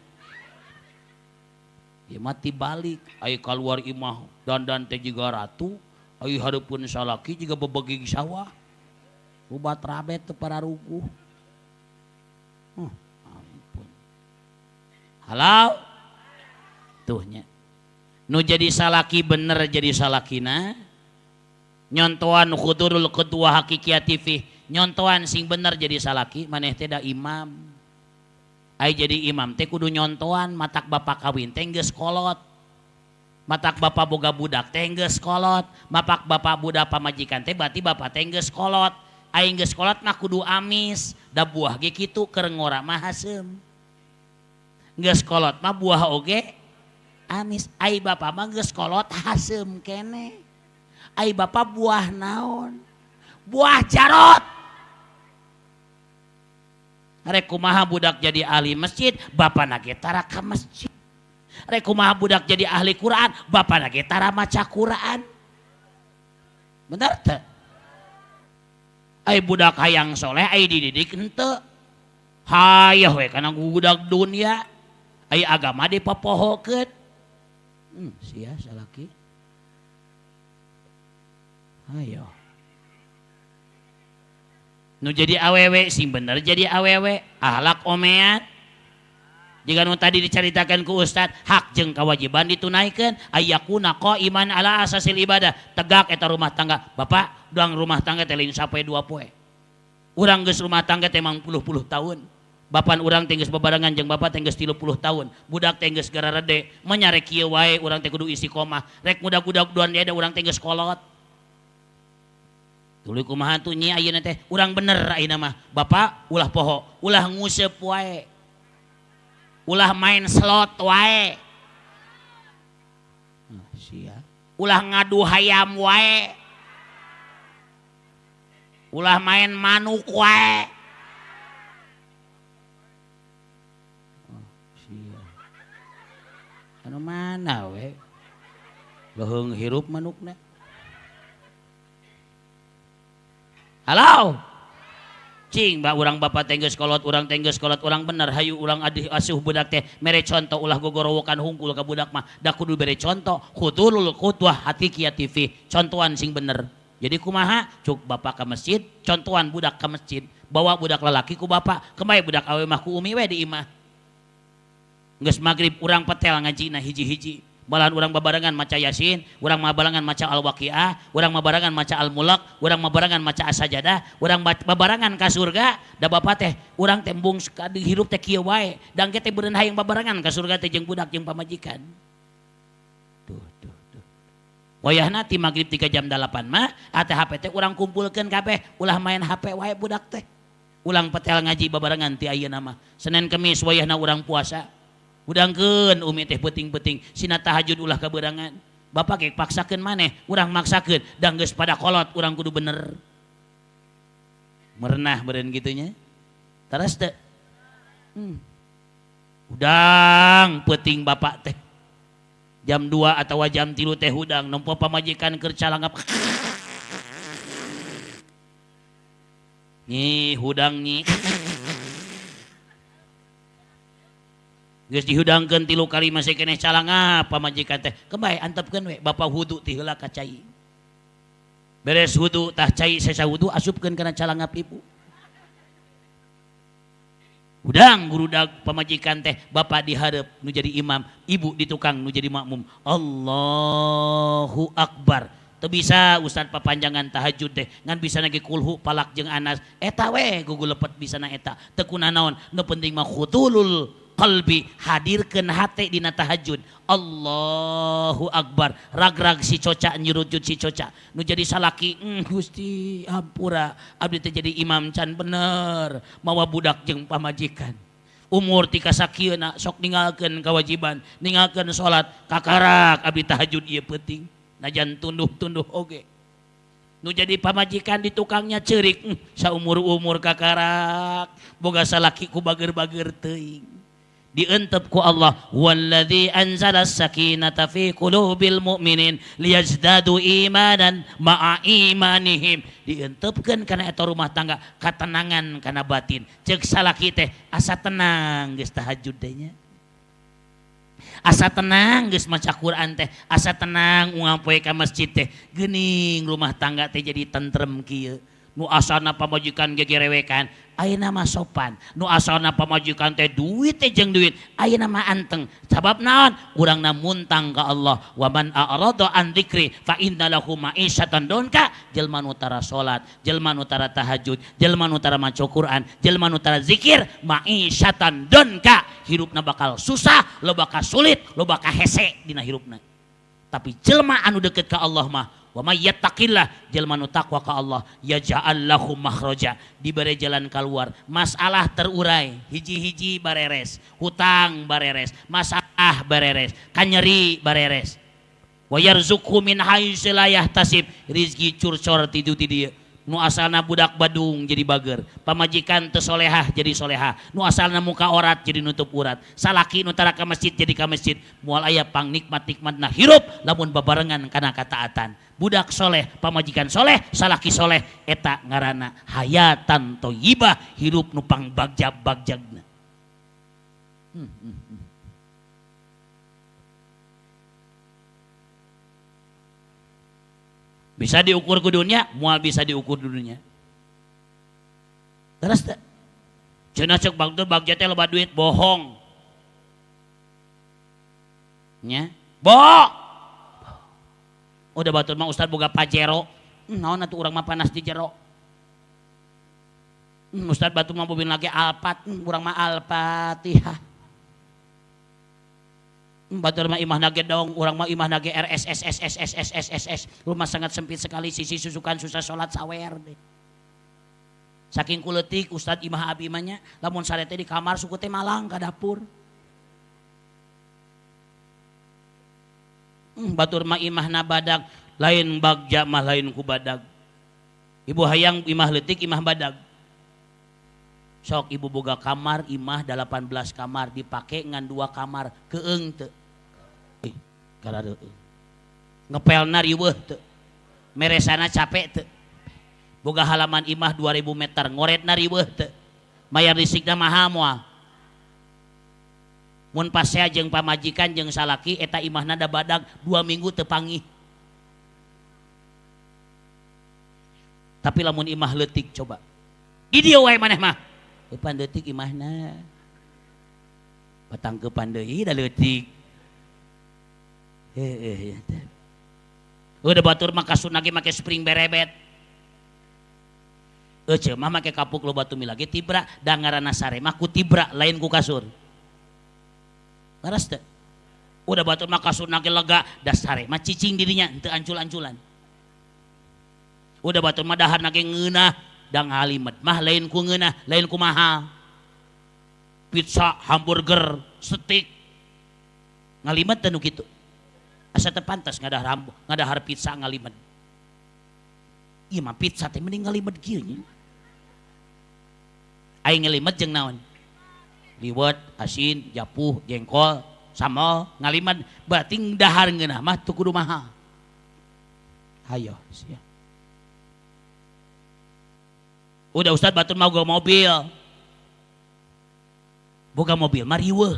Ya mati balik, ayo keluar imah dandan teh jiga ratu. Ayo hareupeun salaki jiga bebegig sawah. Ubat rabet teu pararuguh. Ampun. Halo? Tuh nya. Nu jadi salaki bener jadi salakina. Nyontoan khudurul qudwah hakikiyati fi. Nyontoan sing bener jadi salaki maneh teh da imam. Ai jadi imam teh kudu nyontoan matak bapak kawin teh geus kolot. Matak bapak boga budak teh geus kolot, matak bapak budak pamajikan teh berarti bapak teh geus kolot. Aing geus kolot mah kudu amis, da buah ge kitu keur ngora mah haseum. Geus kolot mah buah oge amis, ai bapak mah geus kolot haseum keneh. Ai bapak buah naon? Buah jarot. Rek kumaha budak jadi ahli masjid, bapana ge tara ka masjid. Rek kumaha budak jadi ahli Quran, bapana ge tara maca Quran. Bener teu? Ai budak hayang soleh, ai dididik henteu. Hayah we kana budak dunia, ai agama dipopohokeun. Sia salaki. Ayo. Nu jadi awewe sing bener jadi awewe, ahlak omean. Jika nu tadi diceritakan ku ustad, hak jeung kewajiban ditunaikan, ayakuna qaiman ala asasil ibadah, tegak eta rumah tangga. Bapak, doang rumah tangga teh lain sapoe dua poe. Urang geus rumah tangga teh mang puluh-puluh tahun. Bapan urang teh geus bebarengan jeung bapak teh geus 30 tahun. Budak teh geus gararede, menyarek kieu wae urang teh kudu istiqomah. Rek mudak-budak duan dia urang teh geus kolot. Tuluy kumaha tuh nyi ayeuna teh urang bener ayeuna mah. Bapak ulah poho, ulah nguseup wae. Ulah main slot wae. Sia. Ulah ngadu hayam wae. Ulah main manuk wae. Sia. Anu mana we? Leuheung hirup manukna. Halo. Cing bah urang bapak teh geus kolot, urang teh geus kolot, urang bener hayu urang adih asuh budak teh mere contoh ulah gogorowokan hungkul ka budak mah da kudu bere contoh khudulul qudwah hakikiyati fi, contohan sing bener. Jadi kumaha cuk bapak ka masjid, contohan budak ka masjid, bawa budak lalaki ku bapak, kemai budak awe mah ku umi we di imah. Geus magrib urang petel ngajina hiji-hiji. Malahan urang babarengan maca Yasin, urang babarengan maca Al-Waqiah, urang babarengan maca Al-Mulk, urang babarengan maca As-Sajadah, urang babarengan ka surga. Da bapak teh urang teh embung hirup teh kieu wae, da engke teh beureun hayang babarengan ka surga teh jeung budak jeung pamajikan. Tuh tuh tuh. Wayahna ti magrib 3 jam 8 mah ate HP teh urang kumpulkeun kabeh, ulah main HP wae budak teh. Ulang petel ngaji babarengan ti ayeuna mah. Senin Kemis wayahna urang puasa. Udangkeun umi teh peuting-peuting sina tahajud ulah kaberangan. Bapak ge paksakeun maneh, urang maksakeun da geus pada kolot urang kudu bener. Merenah beureun kitu nya. Teras teu? Udang peuting bapak teh. Jam 2 atawa jam 3 teh hudang nempo pamajikan keur calangap. Nyi hudang nyi. Geus dihudangkeun 3 kali masih keneh calangap pamajikan teh. Kembali antepkeun we bapak wudu ti heula ka cai. Beres wudu tah cai sesa wudu asupkeun kana calangap ibu. Hudang gurudag pamajikan teh bapak dihareup nu jadi imam, ibu di tukang nu jadi makmum. Allahu akbar. Teu bisa ustad papanjangan tahajud teh ngan bisa lagi kulhu palak jeung anas eta we gugulepet bisa na eta teu kunanaon nu penting mah khutulul qalbi hadirkeun hate dina tahajud. Allahu akbar. Ragrag si coca nyurujud si coca nu jadi salaki Gusti hampura abdi teh jadi imam can bener mawa budak jeung pamajikan. Umur tika sakieuna sok ninggalkeun kewajiban, ninggalkeun salat kakarak abdi tahajud ieu peuting. Najan tunduh-tunduh oge. Nu jadi pamajikan di tukangnya ceurik saumur-umur kakarak boga salaki ku bager-bager teuing. Dientep ku Allah walladzi anzala sakinata fi qulubil mu'minin liyazdadu imanan ma'a imanihim. Dientepkeun kana eta rumah tangga katenangan kana batin. Ceuk salaki teh asa tenang geus tahajud teh nya. Asa tenang geus maca Quran teh, asa tenang unggal poe ka masjid teh. Geuning rumah tangga teh jadi tentrem kieu. Nu asalna pamajikan gegerewekan, ayeuna mah sopan. Nu asalna pamajikan teh duit teh jeung duit, ayeuna mah anteng. Sabab naon? Urangna muntang ka Allah. Wa man a'rada an dzikri fa inna lahu ma'isyatan donka. Jelma nu tara salat, jelma nu tara tahajud, jelma nu tara maca Quran, jelma nu tara zikir, ma'isyatan donka. Hirupna bakal susah, lo bakal sulit, lo bakal hese dina hirupna. Tapi jelma anu deket ka Allah mah wa may yattaqillah, jelma nu takwa ka Allah yaj'al lahu makhraja, dibere jalan keluar, masalah terurai, hiji-hiji bareres, hutang bareres, masalah bareres, kanyeri bareres. Wa yarzuqhu min haitsu la yahtasib, rizki curcor ti dieu ti dieu. Nu asalna budak badung jadi bager, pamajikan teu solehah jadi solehah, nu asalna muka orat jadi nutup urat, salaki nu tara ka masjid jadi ka masjid, moal aya pangnikmat-nikmatna hirup lamun babarengan kana kataatan. Budak soleh, pamajikan soleh, salaki soleh, eta ngaranna hayatan thayyibah, hirup nu pangbagja-bagjagna. Bisa diukur ku dunia, moal bisa diukur di dunia. Terus teh cenah ceuk bagja bagja teh loba duit, bohong. Nya, bohong. Udah batur mah ustad boga Pajero. Naon atuh urang mah panas di jero. Ustad batur mah mobil lagi Alphard, urang mah Al-Fatihah. Batur mah imahna gedong, urang mah imahna ge R S S S S S S S S S. Rumah sangat sempit sekali, sisi susukan susah sholat sawer deh. Saking kuletik ustad imah abi mah nya, lamun sare teh di kamar suku teh malang ka dapur. Batur mah imahna badag, lain bagja mah lain ku badag. Ibu hayang imah leutik imah badag. Sok ibu boga kamar imah 18 kamar dipake ngan 2 kamar keung teu. Karareueung. Ngepelna riweuh teu. Meresana capek teu. Boga halaman imah 2000 meter ngoretna riweuh teu. Mayar listrikna mahal moal. Mun pasea jeung pamajikan jeung salaki eta imahna da badag 2 minggu teu pangih. Tapi lamun imah leutik coba. Di dieu wae maneh mah. Eupan leutik imahna. Patangkeupan deui da leutik. Heueuh teh. Udah batur mah kasurna ge make spring berebet. Ece mah make kapuk loba tumi lagi tibra, da ngaranna sare mah ku tibra lain ku kasur. Leres teu? Udah batur mah kasurna ge lega, da sare mah cicing dirinya henteu ancul-anculan. Udah batur mah daharna ge ngeunah, da ngalimet mah lain ku ngeunah, lain ku mahal. Pizza, hamburger, steak. Ngalimet teh nu kitu. Asa teu pantas ngadahar pizza ngalimet. Ieu mah pizza teh mending ngalimet kieu nya. Aing ngalimet jeung naon? Liwet, asin, japuh, jengkol, sambal, ngalimet. Berarti dahar ngeunah mah teu kudu mahal. Hayo sia. Udah Ustad batur mau boga mobil. Boga mobil mah riweuh.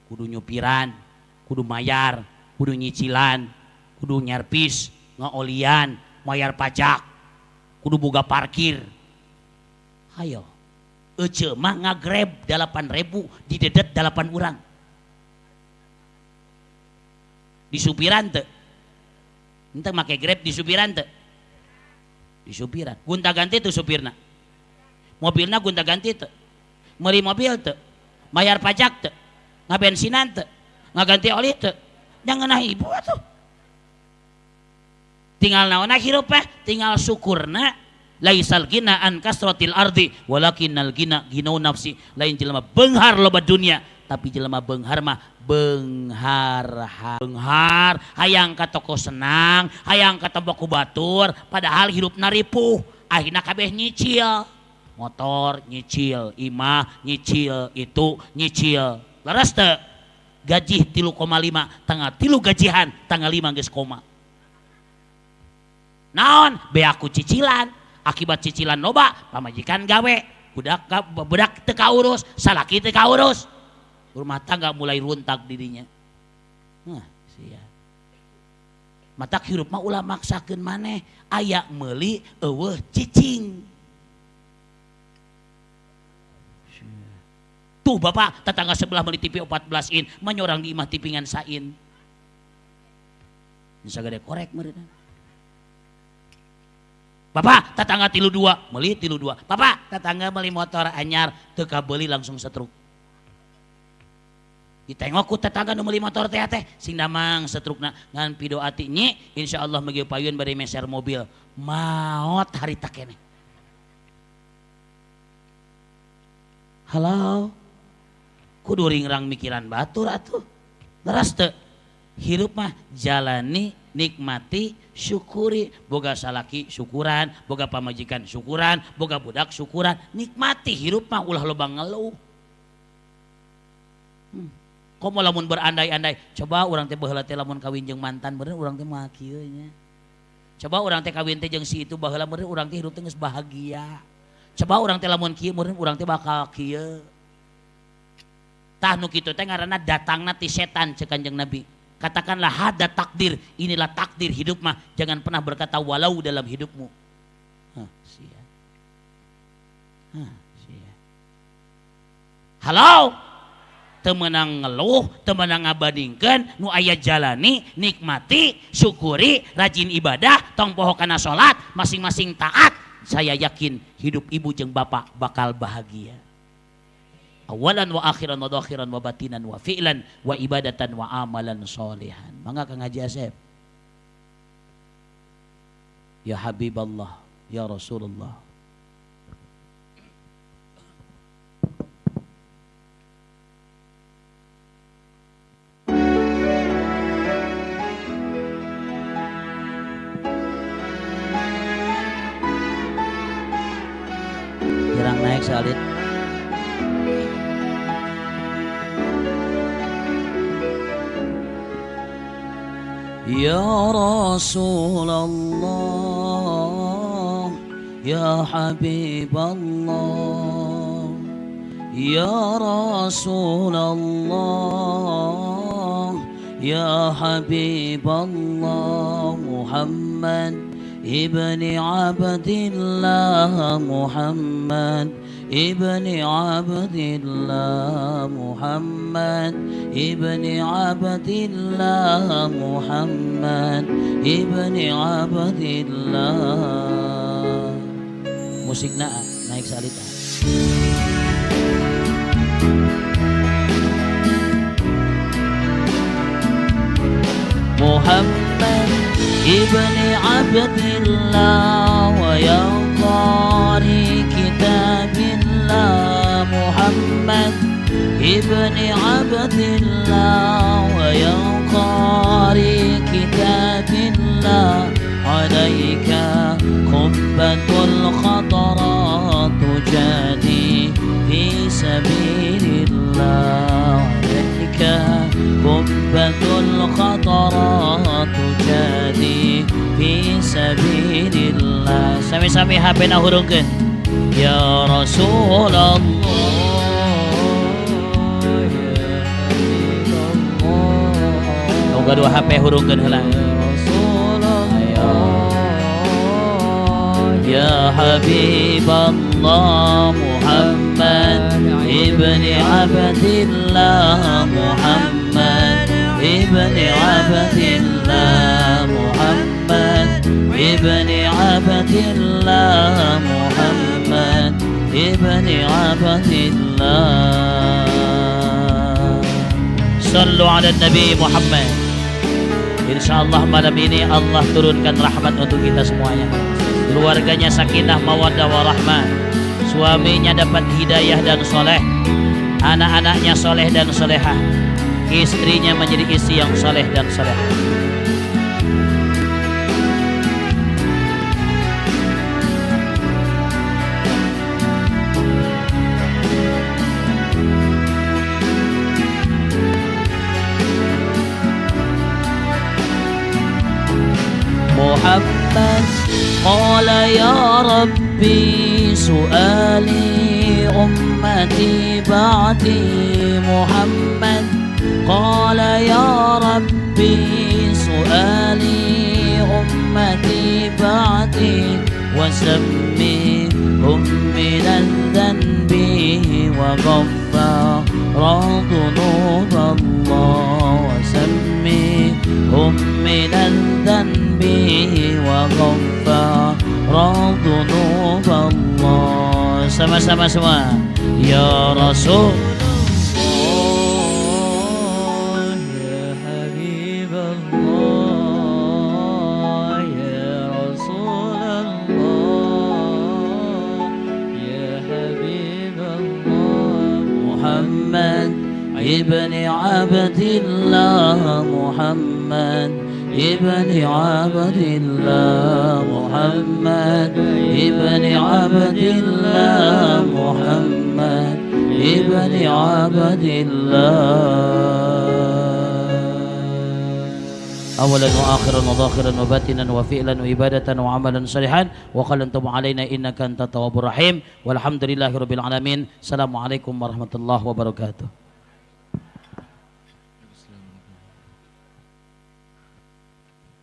Kudu nyupiran, kudu mayar, kudu nyicilan, kudu nyerpis, ngaolian, mayar pajak, kudu boga parkir. Hayo. Ece mah ngagrab 8.000 didedet 8 urang. Disupiran teu? Henteu make Grab disupiran teu? Disupiran. Gonta ganti teu supirna? Mobilna gonta ganti teu? Meuli mobil teu? Mayar pajak teu? Ngabensinan teu? Ngaganti oli teu? Da ngeunah ibu atuh. Tinggal naonna hirup mah, tinggal syukurna. Laisal gina an kasratil ardi walakinnal gina ginau nafsi. Lain jelema beunghar loba dunia, tapi jelema beunghar mah beunghar beunghar hayang ka toko senang, hayang ka tembok ku batur, padahal hirupna ripuh, akhirna kabeh nyicil. Motor nyicil, imah nyicil, itu nyicil. Leres teu? Gaji 3,5, tanggal 3 gajihan, tanggal 5 geus koma. Naon? Beaku cicilan. Akibat cicilan loba, pamajikan gawe, budak teu kaurus, salaki teu kaurus. Rumah tangga mulai runtak dirinya. Nah, sia. Matak hirup mah ulah maksakeun maneh, aya meuli eueuh cicing. Tuh bapak tetangga sebelah meuli TV 14 in, menyorang di imah TV ngan sain. Bisa gede korek meureun. Bapak tetangga 32, meuli 32. Bapak tetangga meuli motor anyar, teu kabeuli langsung setruk. Ditengok ku tetangga nu meuli motor teh teh, sing damang setrukna ngan pido ati nyi, insyaallah meugi payun bari meser mobil. Maot harita keneh. Halo. Kudu ringrang mikiran batur atuh. Leres teu? Hirup mah jalani, nikmati, syukuri. Boga salaki syukuran, boga pamajikan syukuran, boga budak syukuran. Nikmati hirup mah ulah loba ngeluh. Komo lamun berandai-andai, coba urang teh baheula teh lamun kawin jeung mantan bener urang teh moal kieu nya. Coba urang teh kawin teh jeung si itu baheula bener urang teh hirup teh geus bahagia. Coba urang teh lamun kieu bener urang teh bakal kieu. Tah nu kitu teh ngaranna datangna ti setan ceuk Kanjeng Nabi. Katakanlah hada takdir, inilah takdir hidup mah. Jangan pernah berkata walau dalam hidupmu. Hah, sia. Hah, sia. Halo. Teu meunang ngeluh, teu meunang ngabandingkeun, nu aya jalani, nikmati, syukuri, rajin ibadah, tong poho kana salat, masing-masing taat. Saya yakin hidup ibu jeung bapak bakal bahagia. Awalan wa akhiran wa dhakhiran wa batinan wa fi'lan wa ibadatan wa amalan sholihan. Mangga Kang Haji Asep. Ya Habiballah, ya Rasulullah. Jarang naik salit. Ya Rasulullah, Ya Habiballah, Ya Rasulullah, Ya Habiballah, Muhammad ibni Abdillah, Muhammad ابن عبد الله محمد ابن عبد الله محمد ابن عبد الله. Musikna naik salita. Muhammad ibn Abdillah wa ya qari kitabillah. Muhammad ibn Abdillah wa ya qari kitabillah. Alaika qubbatul khadra tujadi fi sabilillah. Alaika qubbatul khadra tujadi fi sabilillah. Sami-sami HP na hurungkeun. Ya Rasulullah, ya gaduh HP hurungkeun heula. Ya Habib Allah Muhammad ibn Abdillah Muhammad ibn Abdillah Muhammad ibn Abdillah Muhammad ibn Abdillah. Sallu ala Nabi Muhammad. Insyaallah malam ini Allah turunkan rahmat untuk kita semuanya. Keluarganya sakinah mawaddah warahmah, suaminya dapat hidayah dan soleh, anak-anaknya soleh dan solehah, istrinya menjadi istri yang soleh dan solehah. Muhammad qala ya Rabbi su'ali ummati ba'di. Muhammad qala ya Rabbi su'ali ummati ba'di wa sammihum minal dhanbi wa ghaffara dhunub Allah. Wa sammihum minal dhanbi wa ghaffara dhunub Allah. Sama-sama semua. Ya Rasul, ya Habib Allah, ya Rasul Allah, ya Habib Allah Muhammad ibn Abdillah Muhammad ibn Abdillah Muhammad ibn Abdillah Muhammad ibn Abdillah. Awalan wa akhiran wa zahiran wa batinan wa fi'lan wa ibadatan wa amalan salihan wa qalantum alaina innaka antat tawwabur rahim. Walhamdulillahirabbil alamin. Assalamualaikum warahmatullahi wabarakatuh.